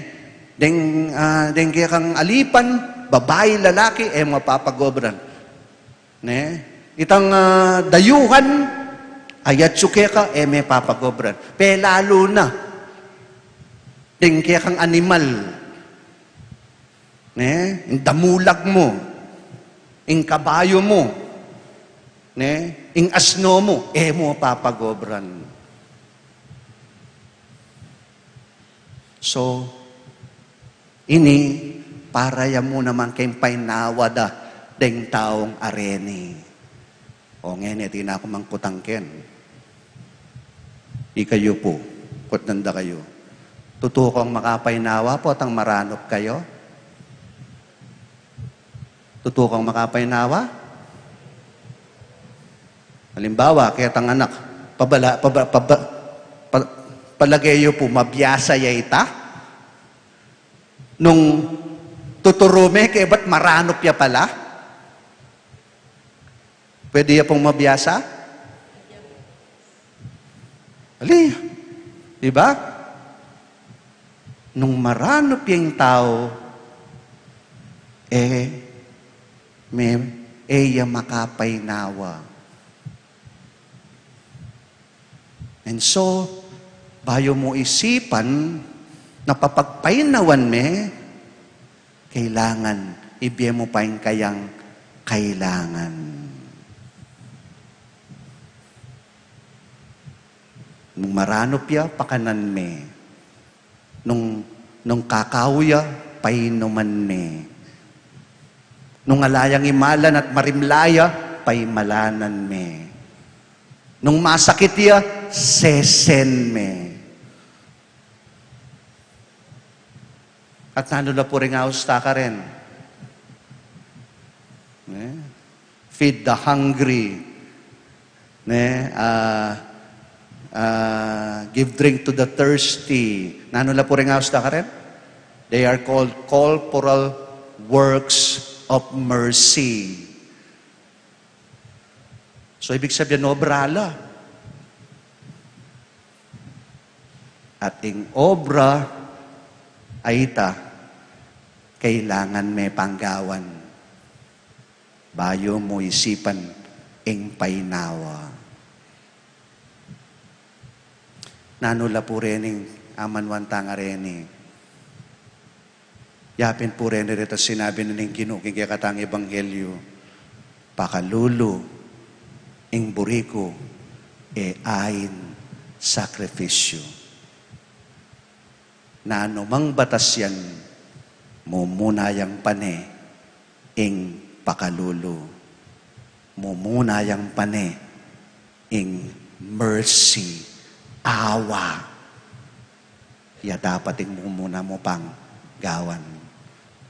Deng, ah, deng kekang alipan, babai, lalaki, e mu papagobran. Ne? Itang, ah, dayuhan, a yatsu keka, e me papagobran. Pelalu na. Deng kekang animal. Ne? Ing damulag mu. Ing kabayu mu. Ne? Ing asno mu. E mu papagobran. So, ini, para ya mu naman keng painawa da deng taung areni. O ngeni, atin aku mang kutang ken. Ikayu pu, kutnan da kayu. Tutu kang makapainawa potang maranup kayu? Tutu kang makapainawa? Alimbawa, ketang anak, pabala-, paba-, paba-, pa-, palage yu pu, mabiasa ya ita? Nung tuturu me, kebat maranup ya pala? Pwede ya pung mabiasa? Ali, di ba? Nung maranup ya ing tau, e, me, e ya makapainawa. And so, bayu mu isipan na papagpainawan me, kailangan ibie mu pa ing kayang kailangan. Nung maranup ya, pakanan me. Nung, nung kakau ya, painuman me. Nung ala yang imalan at marimla ya, paimalanan me. Nung masakit ya, sesen me. At nanu la pu ring aus ta karin? Ne? Feed the hungry. Ne? Ah, ah, give drink to the thirsty. Nanu la pu ring aus ta karin? They are called corporal works of mercy. So, ibig sabihin, obra la. At ing obra a ita, kailangan me pang gawan. Bayu mu isipan ing painawa. Nanu la pu rening amanuan tang areni? Yapin pu reni reta sinabi na ning Ginu king kekatang ebanghelyu, pakalulu ing buri ku, e ain sakrifisyu. Nanu mang batas yan, mumuna yang pane ing pakalulu. Mumuna yang pane ing mercy, awa. Ya dapat ing mumuna mu pang gawan.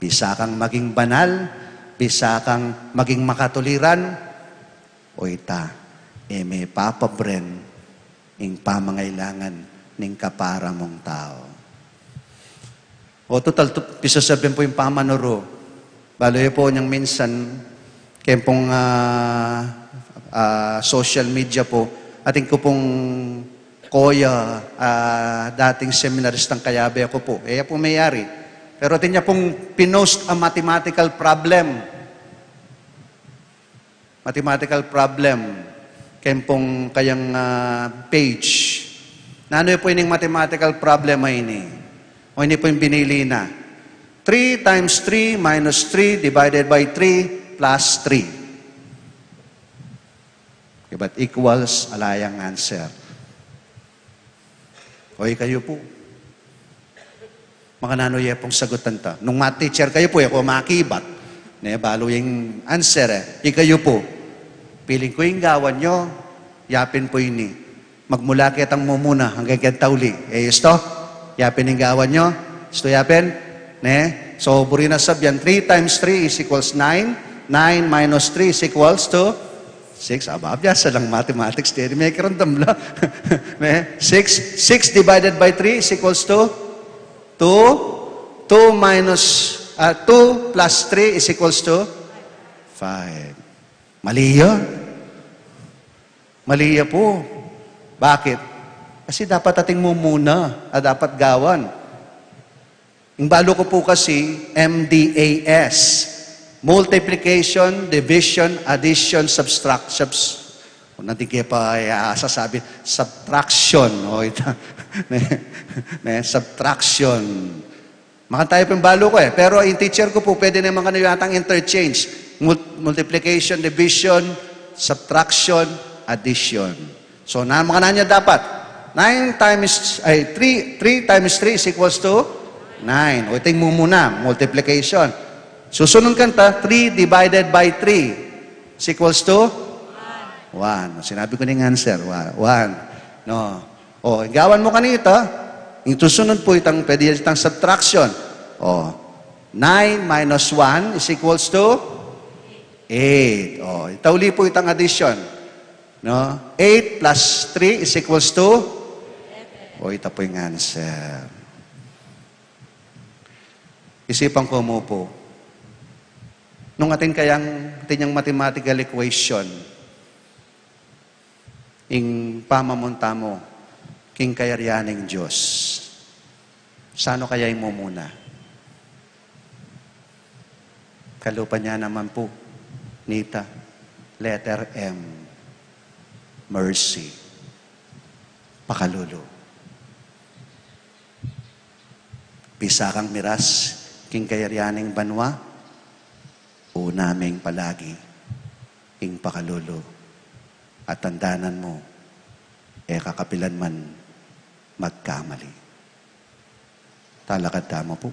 Bisa kang maging banal, bisa kang maging makatuliran, o ita, e me papabren ing pamangailangan ning kapara mung tau. O, total, tu-, pisasabian pu ing pamanuru. Balu ye pu, nyang minsan, keng pung, ah, ah, social media pu, atin ku pung koya, ah, dating seminaristang kayabe ku pu. E ya pu meyari. Pero atin ya pung pinost a mathematical problem. Mathematical problem, keng pung kayang, ah, page. Nanu pu ining mathematical problem a ini? O, ini pu ing binili na. Three times three minus three divided by three plus three. Kabat equals, ala yang answer. O, ikayu pu. Makananu ye pung sagutan ta? Nung math teacher kayu pu, e ku makibat. Ne, balu yang answer e. Ikayu pu. Piling ku ing gawan yu, yapin pu ini. Magmula ketang mumuna anggang keng tauli. E, istu? Yapin ing gawan yu? Istu yapin? Ne? So, buri na sabian, three times three is equals nine. Nine minus three is equals to six. Aba, biasa lang mathematics, di, di me kiramdam la. Ne? Six, six divided by three is equals to two. Two minus, ah, two plus three is equals to five. Mali yun. Mali ya pu. Bakit? Kasi dapat atin mumuna, a dapat gawan. Ing balu ku pu kasi, M D A S. Multiplication, division, addition, subtraction. Kung nandin ke pa, eh, ah, sasabi, subtraction. O, ita. Ne, ne, subtraction. Makanyan pu ing balu ku, eh. Pero ing teacher ku pu, pwede naman kanu yatang interchange. Mul-, multiplication, division, subtraction, addition. So, na, makanyan ya dapat. Nine times, ay, three, three times three is equals to nine. O, ita ing mumuna, multiplication. Susunod kanita, three divided by three is equals to one. Sinabi ku na ing answer, wa-, one. No. O, gawan mu kanita, ing susunod pu itang, pwede itang subtraction. O, nine minus one is equals to eight. O, ita uli pu itang addition. No? Eight plus three is equals to? O, ita pu ing answer. Isipan ku mu pu. Nung atin kayang, atin yang mathematical equation, ing pamamunta mu king kayarian ning Dios, saan kaya ing mumuna? Kalupa na naman pu nita, letter M, mercy, pakalulu. Bisa kang miras king kayarian ning banua, una meng palagi ing pakalulu, at tandanan mu, e ka kapilan man magkamali. Talakad tamu pu.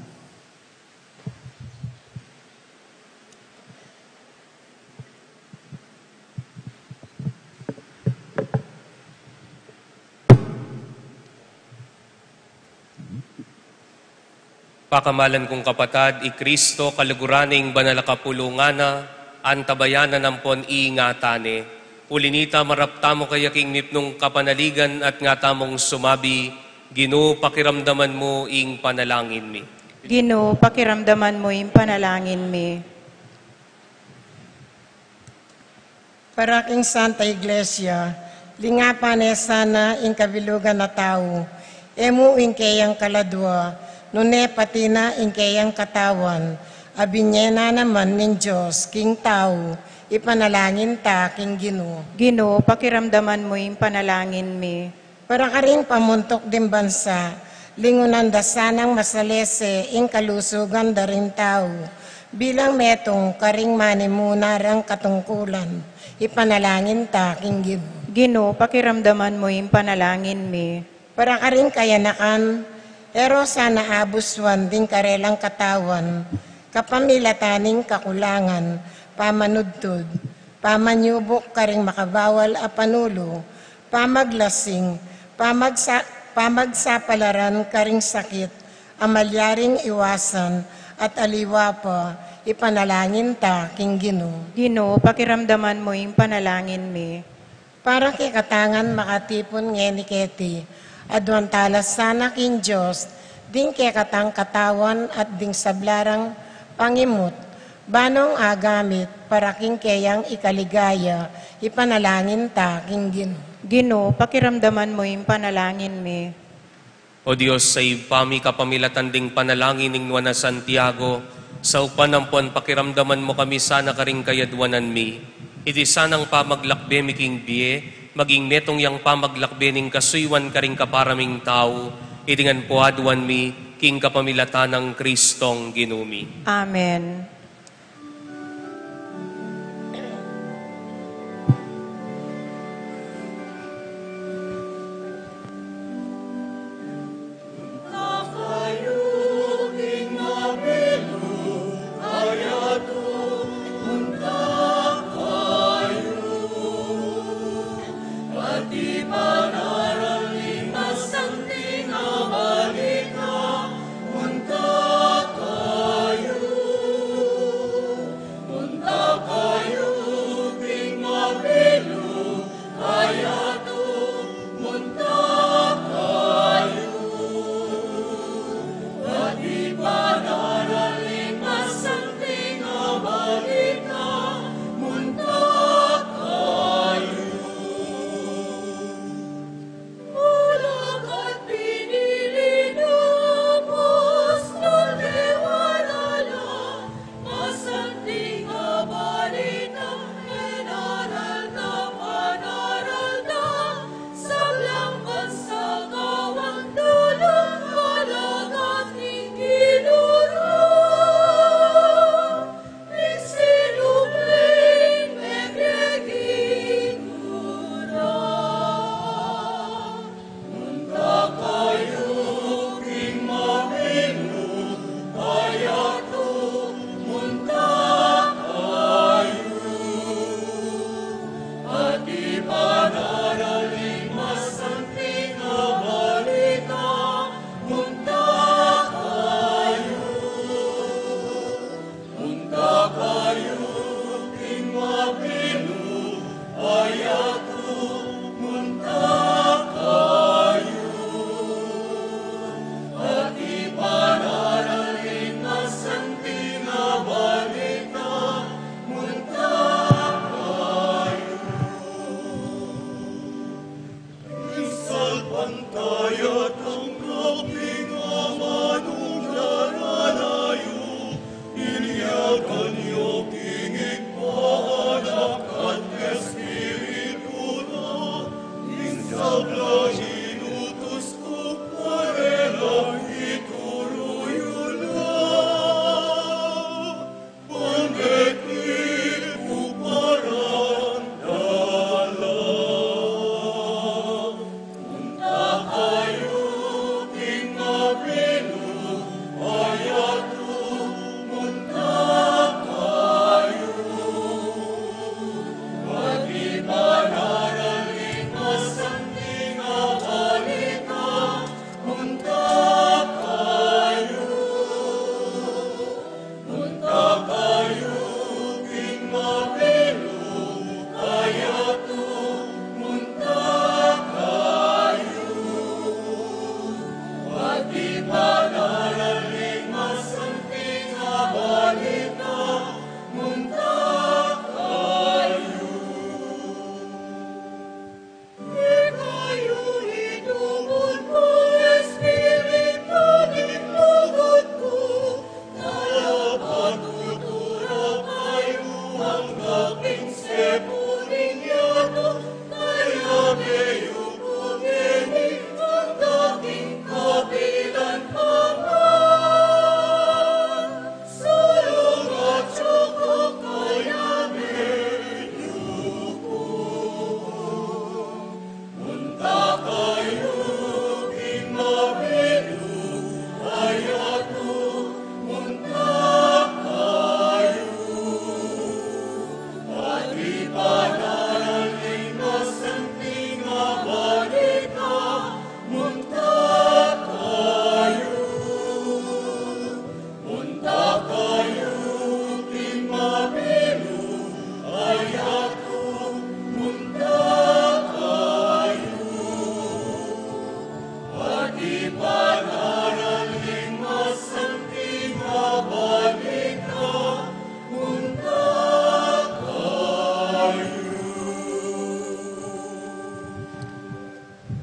Pakamalan kung kapatad, i Kristo, kaluguran ning banal a kapulungan na, antabayanan ampon ingatan ne. Uli nita, marap tamu kaya king mipnung kapanaligan at nga tamung sumabi, Ginu, pakiramdaman mu ing panalangin mi. Ginu, pakiramdaman mu ing panalangin mi. Para king Santa Iglesia, lingapan ne sana ing kabilugan a tau, e mu ing keyang kaladua, nune pati na ing keyang katawan, a binye na naman ning Dios king tau, ipanalangin ta king Ginu. Ginu, pakiramdaman mu ing panalangin mi. Para karing pamuntuk ding bansa, lingunan da sanang masalese ing kalusugan da ring tau, bilang metung karing manimuna rang katungkulan, ipanalangin ta king Ginu. Ginu, pakiramdaman mu ing panalangin mi. Para karing kayanakan, e ra sana abuswan ding karelang katawan, kapamilatan ning kakulangan, pamanudtud, pamanyubuk karing makabawal a panulu, pamaglasing, pamagsa-, pamagsapalaran karing sakit a malyaring iwasan, at aliwa pa, ipanalangin ta king Ginu. Ginu, pakiramdaman mu ing panalangin mi. Para kekatangan makatipun ngeni keti, aduan tala sana king Dios ding kekatang katawan at ding sabla rang pangimut, banong agamit para king keyang ikaligaya, ipanalangin ta king Ginu. Ginu, pakiramdaman mu ing panalangin mi. O Dios a Ibpa mi, kapamilatan ding panalangin ning Nuan a Santiago, saupan ampon pakiramdaman mu kami sana karing kayadwanan mi. Iti sanang pamaglakbe mi king bie, maging metung yang pamaglakbe ning kasuyuan karing kapara ming tau, iti ngan pu aduan mi, king kapamilatan nang Kristong Ginu mi. Amen.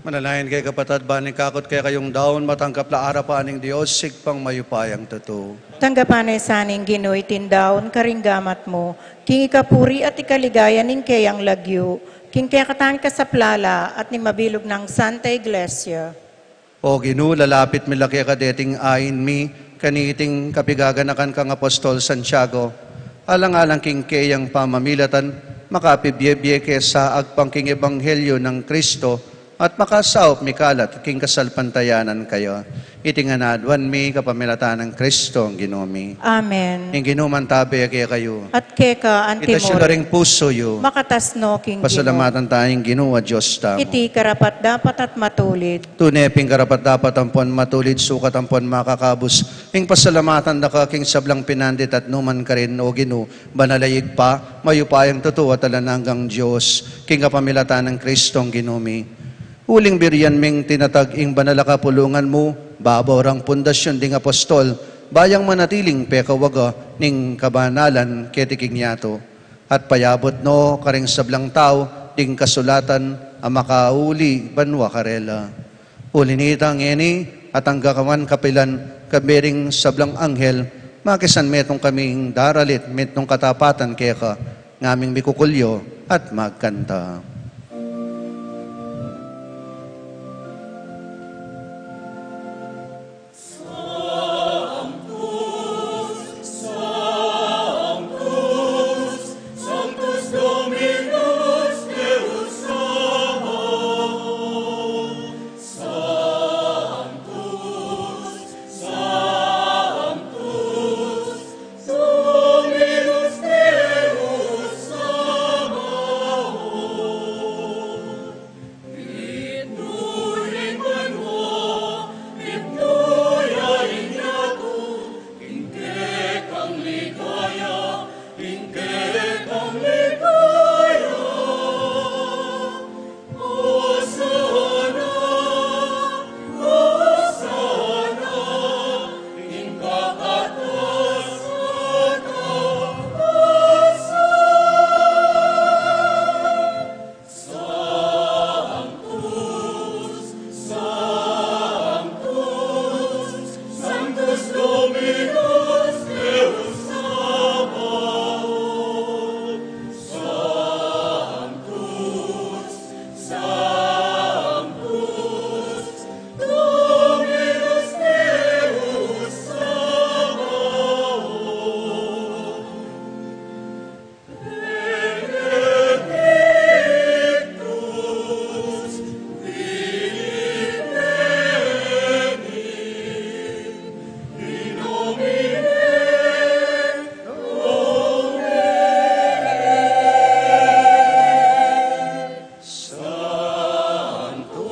Manalangin kayu, kapatad, ban ing kakut kekayung daun matanggap la arapan ning Dios, Ibpang mayupayang tutu. Tanggapan na sa ning Ginu iting daun karing gamat mu, king ikapuri at ikaligaya ning keyang lagyu, king kekatamung kasaplalan at ning mabilug nang Santa Iglesia. O Ginu, lalapit mi la keka deting ain mi, kaniting kapigaganakan kang Apostol Santiago, alang-alang king keyang pamamilatan, makapibie-bie ke sa agpang king ebanghelyo nang Kristo, at makasaup mikalat king kasalpantayanan kaya. Iti ngan aduan mi kapamilatan nang Kristong Ginu mi. Amen. Ing Ginu mantabe kekayu. At keka antimurin. Itas yu la ring pusu yu. Makatas no king Ginu. Pasalamatan taya ing Ginu a Dios tamu. Iti karapat-dapat at matulid. Tune pin karapat-dapat ampon matulid, sukat ampon makakabus ing pasalamatan da ka king sablang pinandit at nu man karin, O Ginu, banal a Ibpa, mayupayang tutu at alang anggang Dios, king kapamilatan nang Kristong Ginu mi. Uling burian ming tinatag ing banal a kapulungan mu, babaw rang pundasyun ding apostol, ba yang manatiling pekawaga ning kabanalan keti king yatu. At payabut no karing sablang tau ding kasulatan a makauli banua karela. Uli nita ngeni at anggang kapilan, kabiring sablang anghel, makisan metung kaming daralit mitmung katapatan keka, ngaming mikukulyu at magkanta.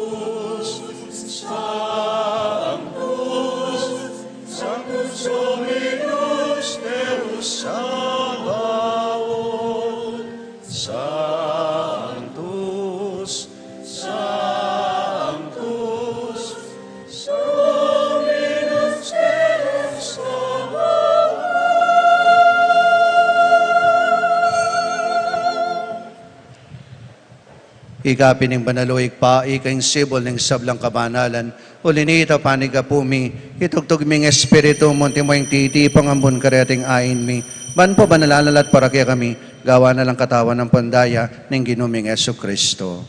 Sanctus, Sanctus, Sanctus Dominus Deus Sabaoth. Sanctus, Sanctus, Dominus Deus Sabaoth. Ika pin ing banal, O Ibpa, ika ing sibul ning sablang kabanalan. Uli nita, panyawad mi, itugtug ming Espiritu mu, antimo ing titipang ampon kareting ain mi, ban pabanalan na la at para kekami, gawan na lang katawan ampon daya ning Ginu ming Jesucristo.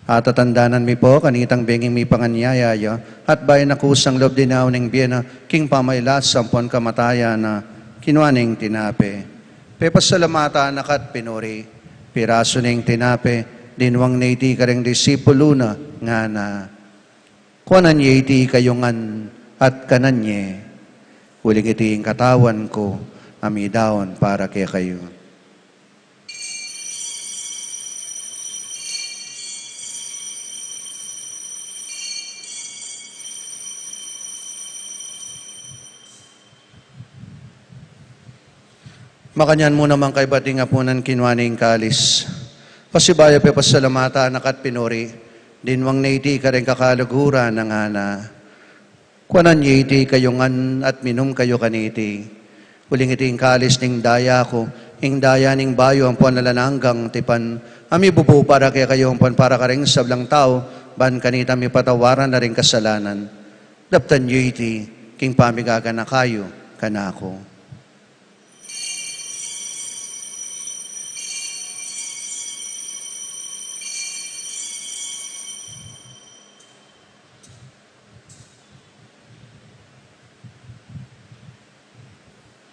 Atatandanan mi pu kanitang benging mipanganyaya ya, at bayu na kusang lub dinaun ing bie na, king pamailas ampon kamatayan na, kinua ne ing tinape. Pepasalamatan na ka at pinuri, pirasu ne ing tinape, dinwang ne iti kareng disipulu na, ngana: Kuanan ye iti kayu ngan at kanan ye, uling iti ing katawan ku a midaun para kekayu. Makanyan mu naman kaybat ding apunan, kinua ne ing kalis. Pasibayu pepasalamatan na ka at pinuri, dinwang ne iti kareng kakaluguran na, ngana: Kuanan ye iti kayu ngan at minum kayu kaniti, uling iti ing kalis ning daya ku, ing daya ning bayu ampon alang anggang tipan, a mibubu para kekayu ampon para kareng sablang tau, ban kanita mipatawaran la ring kasalanan. Daptan yu iti king pamigaganaka yu kanaku.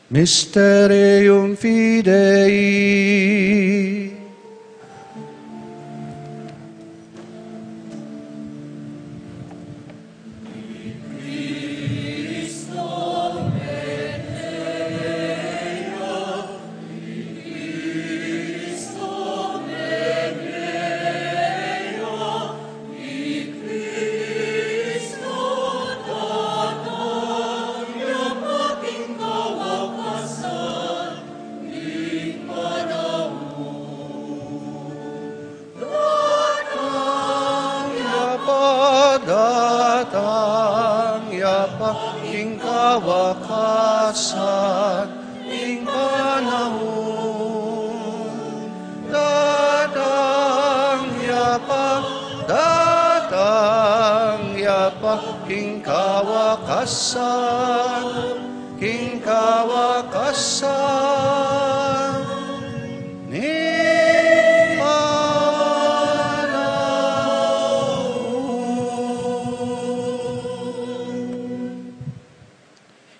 Mysterium Fidei. Datang ya pa, datang ya pa king kawakasan ning panaun. Datang ya pa, datang ya pa king kawakasan, king kawakasan ning panaun.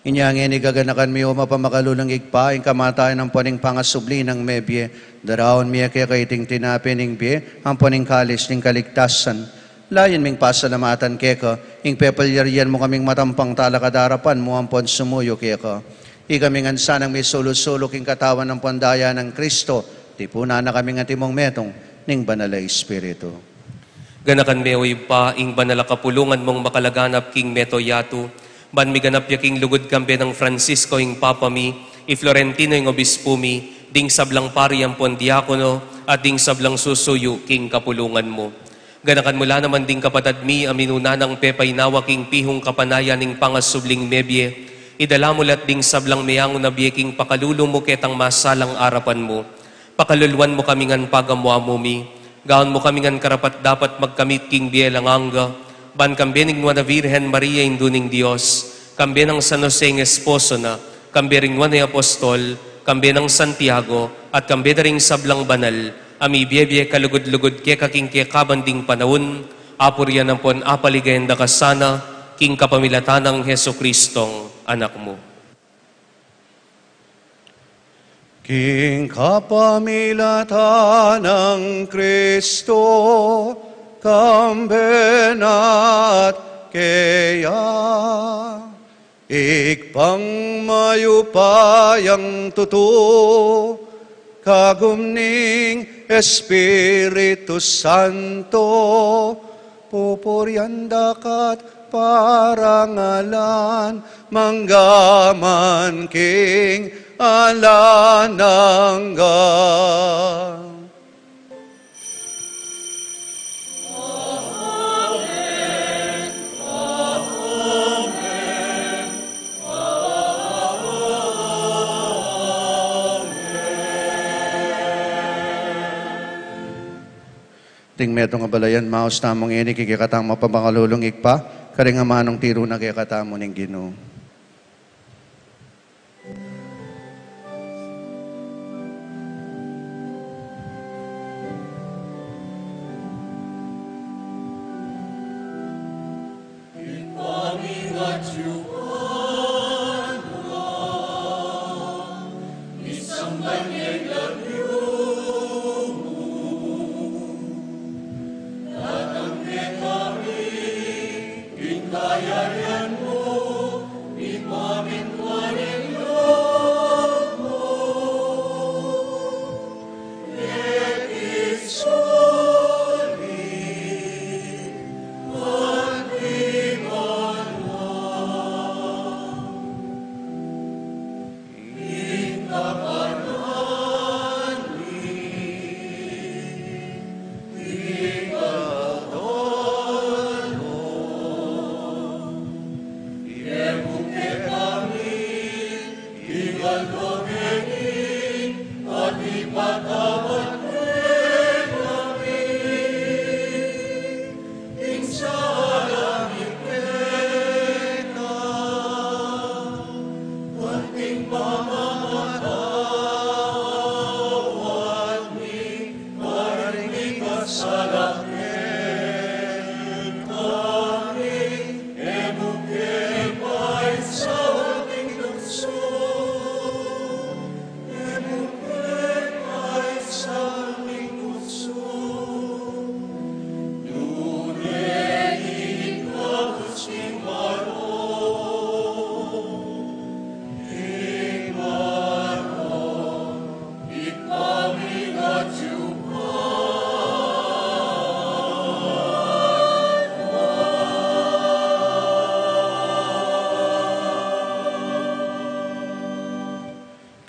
Inya ngeni gaganakan mi, o mapamakalulung Ibpa, ing kamatayan ampon ing pangasubli nang mebie. Daraun mi keka iting tinape ning bie ampon ing kalis ning kaligtasan. Layun ming pasalamatan keka ing pepalyarian mu kaming matampang talakad king arapan mu ampon sumuyu keka. Ikami ngan sanang misulu-sulu king katawan ampon daya nang Kristo, tipunan na kaming atimung metung ning Banal a Espiritu. Ganakan me, o Ibpa, ing banal a kapulungan mung makalaganap king mabilug a yatu, ban miganap ya king lugud kambe nang Francisco ing Papa mi, i Florentino ing Obispu mi, ding sablang pari ampon diakono, at ding sablang susuyu king kapulungan mu. Ganakan mu la naman ding kapatad mi a minuna nang pepainawa king pihung kapanayan ning pangasubling mebie. Idala mu la at ding sablang meangu na bie king pakalulu mu ketang masalang arapan mu. Pakaluluan mu kami ngan pagamu-amu mi. Gawan mu kami ngan karapat-dapat magkamit king bie alang angga, ban kambe ning Nuan a Virgen Maria, Indu ning Dios, kambe nang San Jose ing esposo na, kambe ring Nuan a Apostol, kambe nang Santiago, at kambe da ring sablang banal a mibie-bie kalugud-lugud keka king kekaban ding panaun, apurian ampon apaligayan da ka sana, king kapamilatan nang Jesucristong Anak mu. King kapamilatan nang Kristo, kambe na at keya, Ibpang mayupayang tutu, kagum ning Espiritu Santo, pupurian da ka't parangalan, mangga man king alang angga. Ding metung a balayan, maus tamu ngeni king kekatang mapamakalulung Ibpa, karing amanung tiru na kekatamu ning Ginu.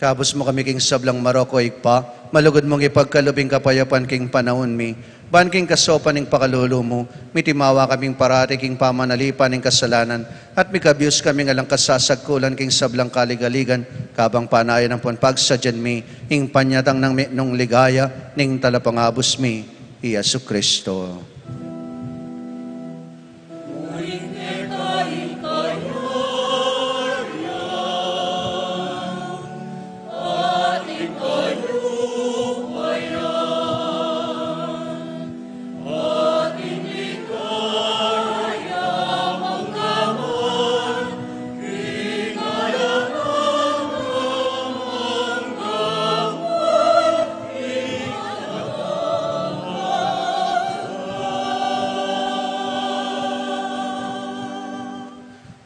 Kabus mu kami king sablang marok, O Ibpa, malugud mung ipagkalub ing kapayapan king panaun mi, ban king kasaupan ning pakalulu mu, mitimawa kaming parati king pamanalipan ning kasalanan, at mikabus kaming alang kasasagkulan king sablang kaligaligan, kabang panayan ampon pagsadyan mi ing panyatang nang mitmung ligaya ning Talapangabus mi, i Jesucristo.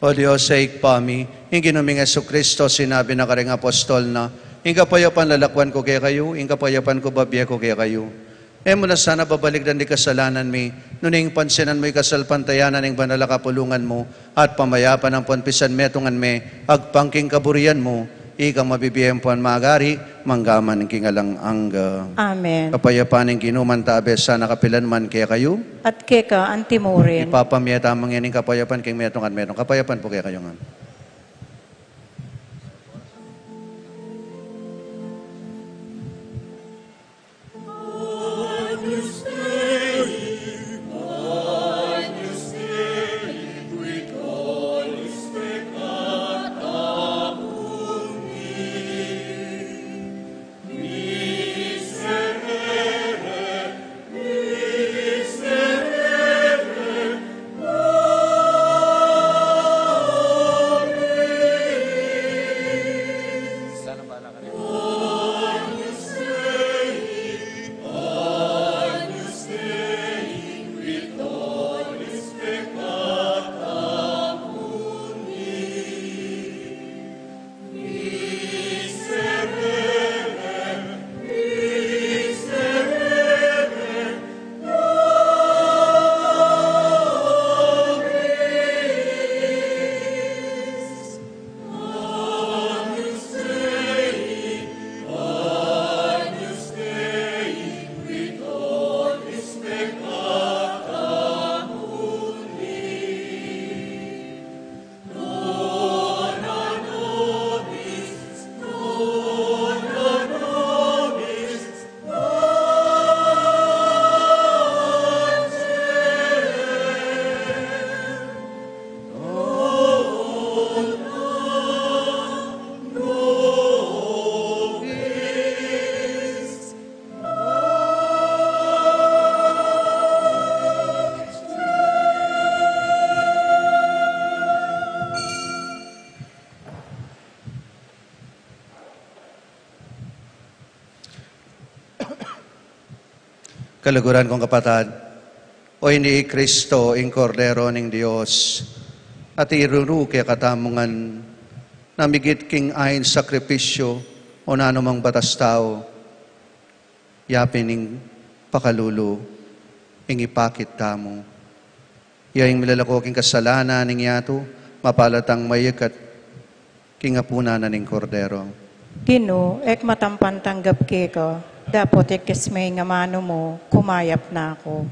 O Dios, Ibpa mi, ing Ginu ming Jesucristo, sinabi na karing apostol na, "Ing kapayapan lalakwan ku kekayu, ing kapayapan ku babie ku kekayu." E mu na sana babalikdan ding kasalanan mi, nune ing pansinan mu ing kasalpantayanan ning banal a kapulungan mu, at pamayapan ampon pisanmetungan me, agpang king kaburian mu, ikang mabibie ampon magari, mangga man king alang angga. Amen. Kapayapan ning Ginu mantabe sana kapilan man kekayu. At keka antimurin. Ipapamie tamu ngening kapayapan king metung at metung. Kapayapan pu kekayu ngan. Kaluguran kung kapatad, o ini i Kristo, ing Kordero ning Dios, at iruru kekatamu ngan na migit king ain sakripisyu o nanumang batas tau, yapin ing pakalulu, ing ipakit tamu. Ya ing milalako king kasalanan ning yatu, mapalad tang mayagat king apunan na ning Kordero. Ginu, e ku matampan tanggap keka, dapot ikis me ing amanu mu, kumayap na ku.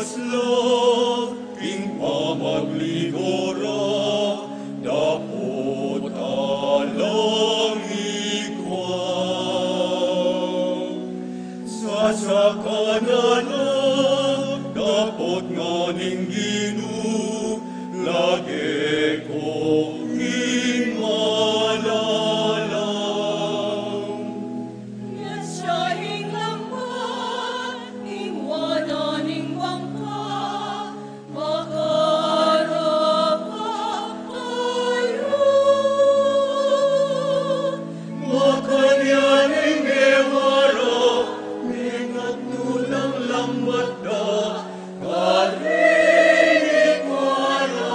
Love king pamagligora, dapot alang ikwa. Sasakana la, dapot ngana ning Ginu, lage kong malalam. Ngan siya ing lambat, ing wanan ning bangka, makarapat tayu. Makanyan ing ewa ra, mengatnu lang lambat da, karing ikwa ra.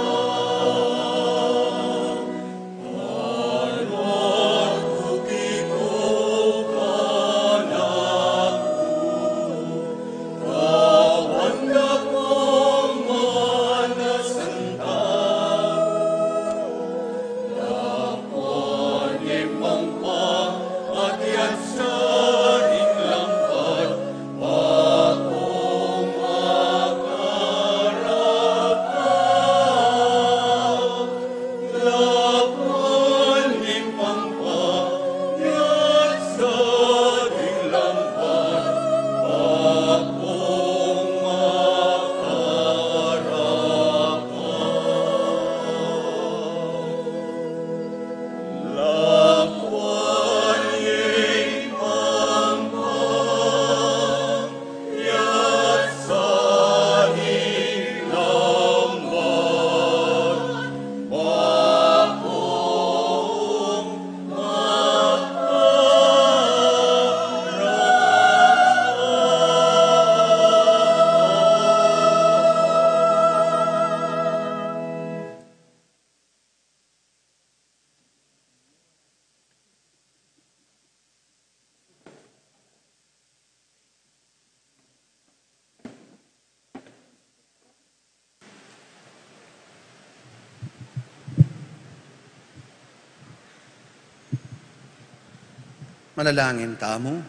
Manalangin tamu.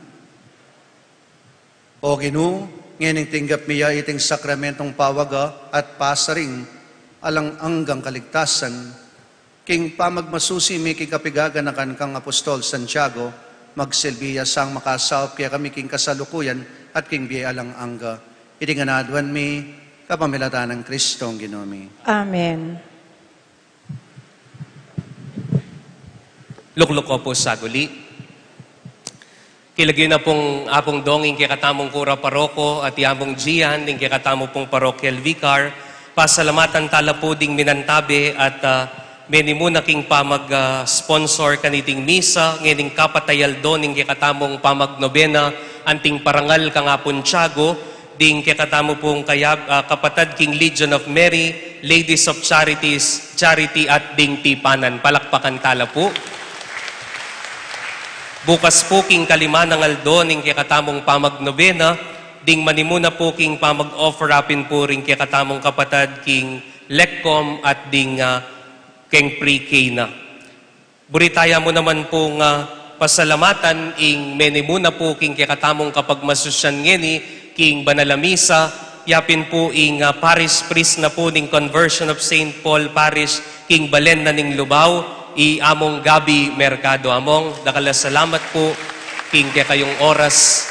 O Ginu, ngening tinggap mi ya iting sakramentong pawaga at pasaring alang anggang kaligtasan, king pamagmasusi mi king kapigaganakan kang Apostol Santiago, magsilbi ya sang makasaup kekami king kasalukuyan at king bie alang angga. Iti ngan aduan mi, kapamilatan nang Kristong Ginu mi. Amen. Lukluk ko pu saguli. Kilagyu na pung Apung Dong ing kekatamung kura paroko at i Among Gian ing kekatamu pung parochial vicar. Pasalamatan tala pu ding minantabe at, ah, menimuna king pamag, ah, sponsor kaniting misa ngening kapat a aldo ning kekatamung pamagnobena anting parangal kang Apung Tiago, ding kekatamu pung kayab-, ah, kapatad king Legion of Mary, Ladies of Charities, Charity at ding tipanan. Palakpakan tala pu. Bukas pu king kalima nang aldo ning kekatamung pamagnobena, ding manimuna pu king pamag-offer apin pu ring kekatamung kapatad king Lecom at ding, ah, keng pre-K na. Buri taya mu naman pung, ah, pasalamatan ing menimuna pu king kekatamung kapagmasusyan ngeni king banal a misa, yapin pu ing, ah, parish priest na pu ning Conversion of Saint Paul Parish king balen na ning Lubao, i Among Gabi Mercado. Among, dakal a salamat pu king kekayung oras.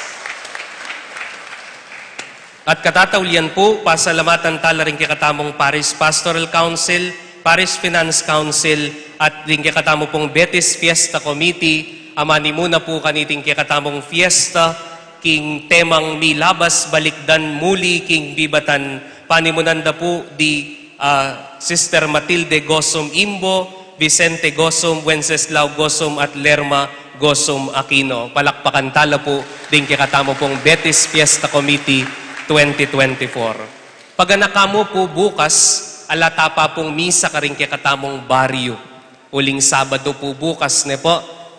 At katataulian pu, pasalamatan tala ring kekatamung Parish Pastoral Council, Parish Finance Council, at ring kekatamu pung Betis Fiesta Committee, a manimuna pu kaniting kekatamung fiesta, king temang Milabas Balikdan Muli king Bibatan, panimunan da pu di ah, Sister Matilde Gosum Imbo, Vicente Gosum, Wenceslao Gosum, at Lerma Gosum Aquino. Palakpakan tala pu ding kekatamu pung Betis Fiesta Committee twenty twenty-four. Paganaka mu pu bukas, ala ta pa pung misa karing kekatamung baryu. Uling Sabado pu bukas, ne pu,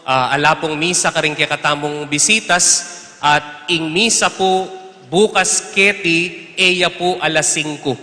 ah, ala pung misa karing kekatamung bisitas, at ing misa pu bukas keti, e ya pu alas singku.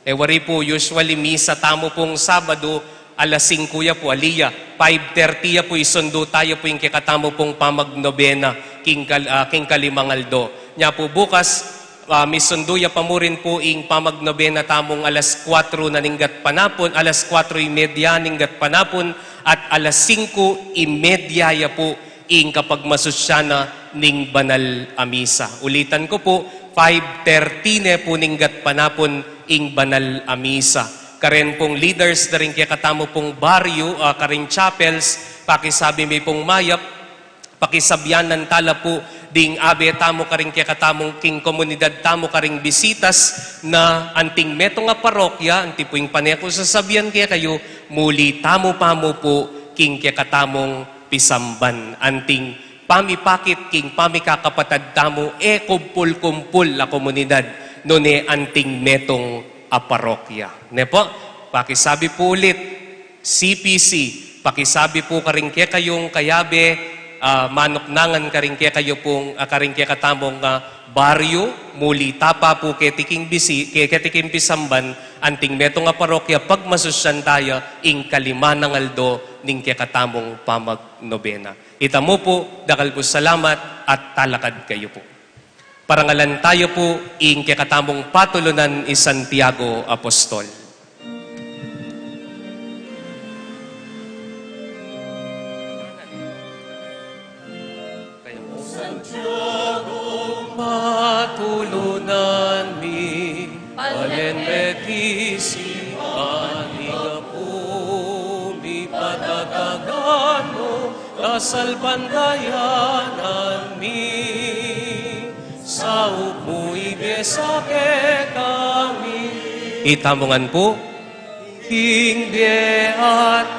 E wari pu, usually misa tamu pung Sabado, alas singku ya pu, ali ya, five thirty ya pu, isundu taya pu ing kekatamu pung pamagnobena, king kal-, ah, king kalimang aldo. Nya pu bukas, Ah, misundu ya pa mu rin pu ing pamagnobena tamung alas kuatro na ning gatpanapun, alas kuatro y media ning gatpanapun, at alas singko y media ya pu ing kapagmasusyan na ning banal a misa. Ulitan ku pu, five thirty ne pu ning gatpanapun ing banal a misa. Karen pung leaders da ring kekatamu pung baryu, ah, karing chapels, pakisabi mi pung mayap, pakisabyan tala pu ding abe tamu karing kekatamung king komunidad tamu karing bisitas na anting metung a parokya, anti pu ing pane ku sasabyan kekayu, muli tamu pa mu pu king kekatamung pisamban, anting pamipakit king pamikakapatad tamu, e kumpul-kumpul a komunidad, nune anting metung a parokya. Ne pu, pakisabi pu ulit, C P C, pakisabi pu karing kekayung kayabe, ah, manuknangan karing kekayu pung, ah, karing kekatamung, ah, baryu, muli ta pa pu keti king bisi-, ke-, keti king pisamban, anting metung a parokya, pagmasusyan taya ing kalima nang aldo ning kekatamung pamagnobena. Ita mu pu, dakal pu salamat at talakad kayu pu. Parangalan taya pu ing kekatamung patulunan i Santiago Apostol. Santiago, patulunan mi, palen me ti sipan ning Apu mi, patatagan mu kasalpantayanan mi, saup mu ibie sa kekami. Ita mu ngan pu. King bie at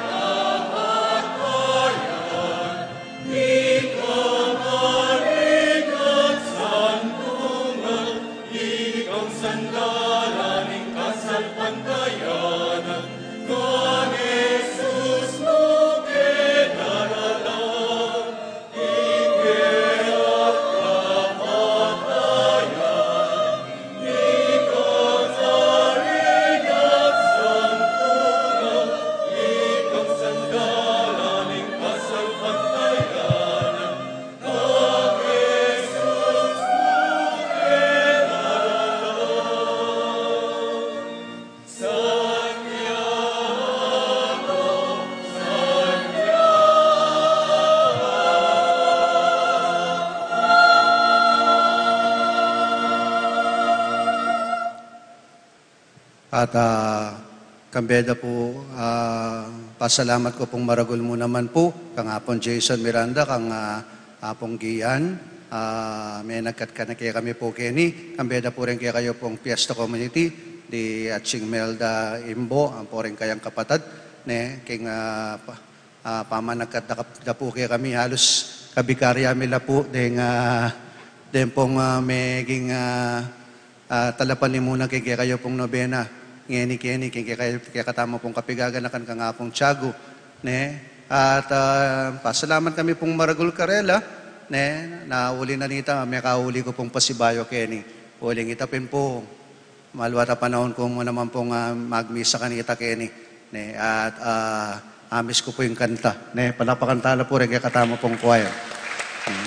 At, ah, kambe da pu, ah, pasalamat ku pung maragul mu naman pu kang Apung Jason Miranda, kang, ah, Apung Gian, ah, menagkat kekami pu keni, kambe da pu ring kekayu pung Fiesta Community, di Atsing Melda Imbo, ampo ring kayang kapatad, ne, king, ah, pa-, ah, pamanagkat da, da pu kekami, halus kabikarya mi la pu, deng, ah, deng pung, ah, meging, ah, ah, talapanimuna king kekayu pung nobena ngeni keni, king kekayu, kekatamu pung kapigaganakan kang Apung Tiago, ne? At, ah, pasalamat kami pung maragul karela, ne? Na uli na nita, mekauli ku pung pasibayu keni. Uling ita pin pu, maluat a panaun ku mu naman pung, ah, magmisa kanita keni, ne? At, ah, amis ku pu ing kanta, ne? Palakpakan tala pu ring kekatamu pung choir. Ne?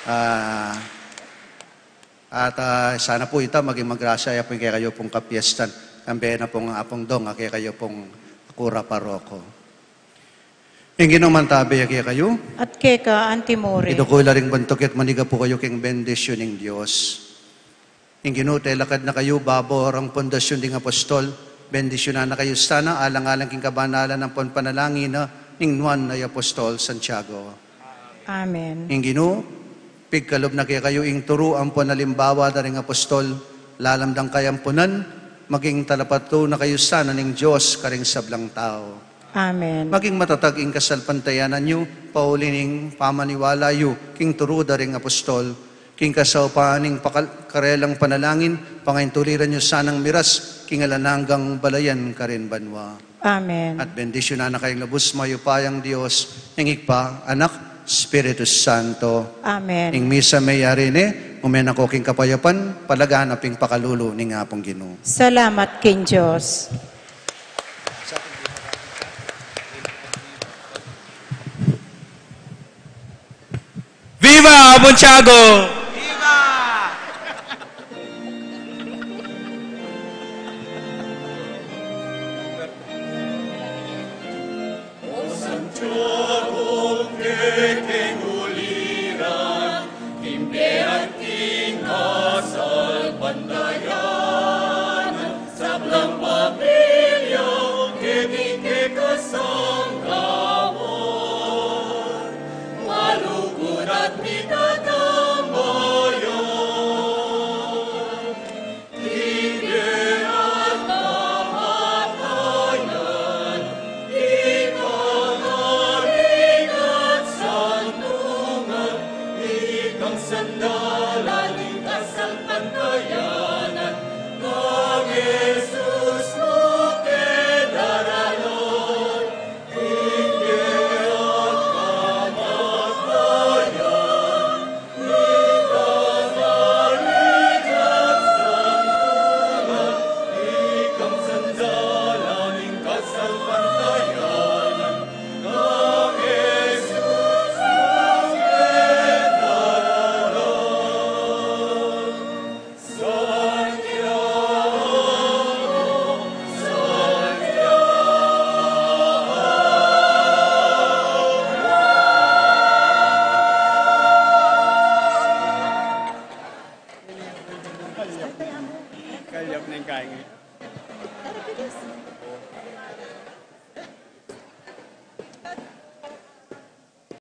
Ah, At, ah, sana pu ita maging magrasya ya pu ing kekayu pung kapiestan. Kambe na pung Apung Dong, a kekayu pung kura paroko. Ing Ginu mantabe ya kekayu. At keka anti mu rin. Idukul la ring buntuk at manigapu kayu king bendisyun ning Dios. Ing Ginu telakad na kayu babo rang pundasyun ding apostol. Bendisyunan na kayu sana alang-alang king kabanalan ampon panalangin na ning nuan a apostol Santiago. Amen. Ing Ginu pigkalub na kekayu ing turu ampon alimbawa da ring apostol, lalam dang kayampunan, maging talapatu na kayu sana ning Dios karing sablang tau. Amen. Maging matatag ing kasalpantayanan yu, pauli ning pamaniwala yu king turu da ring apostol, king kasaupan ning pakal-, karelang panalangin, pangaintuliran yu sanang miras king alang anggang balayan karin banua. Amen. At bendisyunan na kayung lubus mayupayang Dios, ing Ibpa, Anak, Espiritu Santo. Amen. Ing misa meyari ne, ume na ko king kapayapan, palaganap ing pakalulu ning Apung Ginu. Salamat king Dios. Viva Apung Tiago! Viva! Itatambayan, ike at kamatayan, ikang ari at santungan, ikang sanda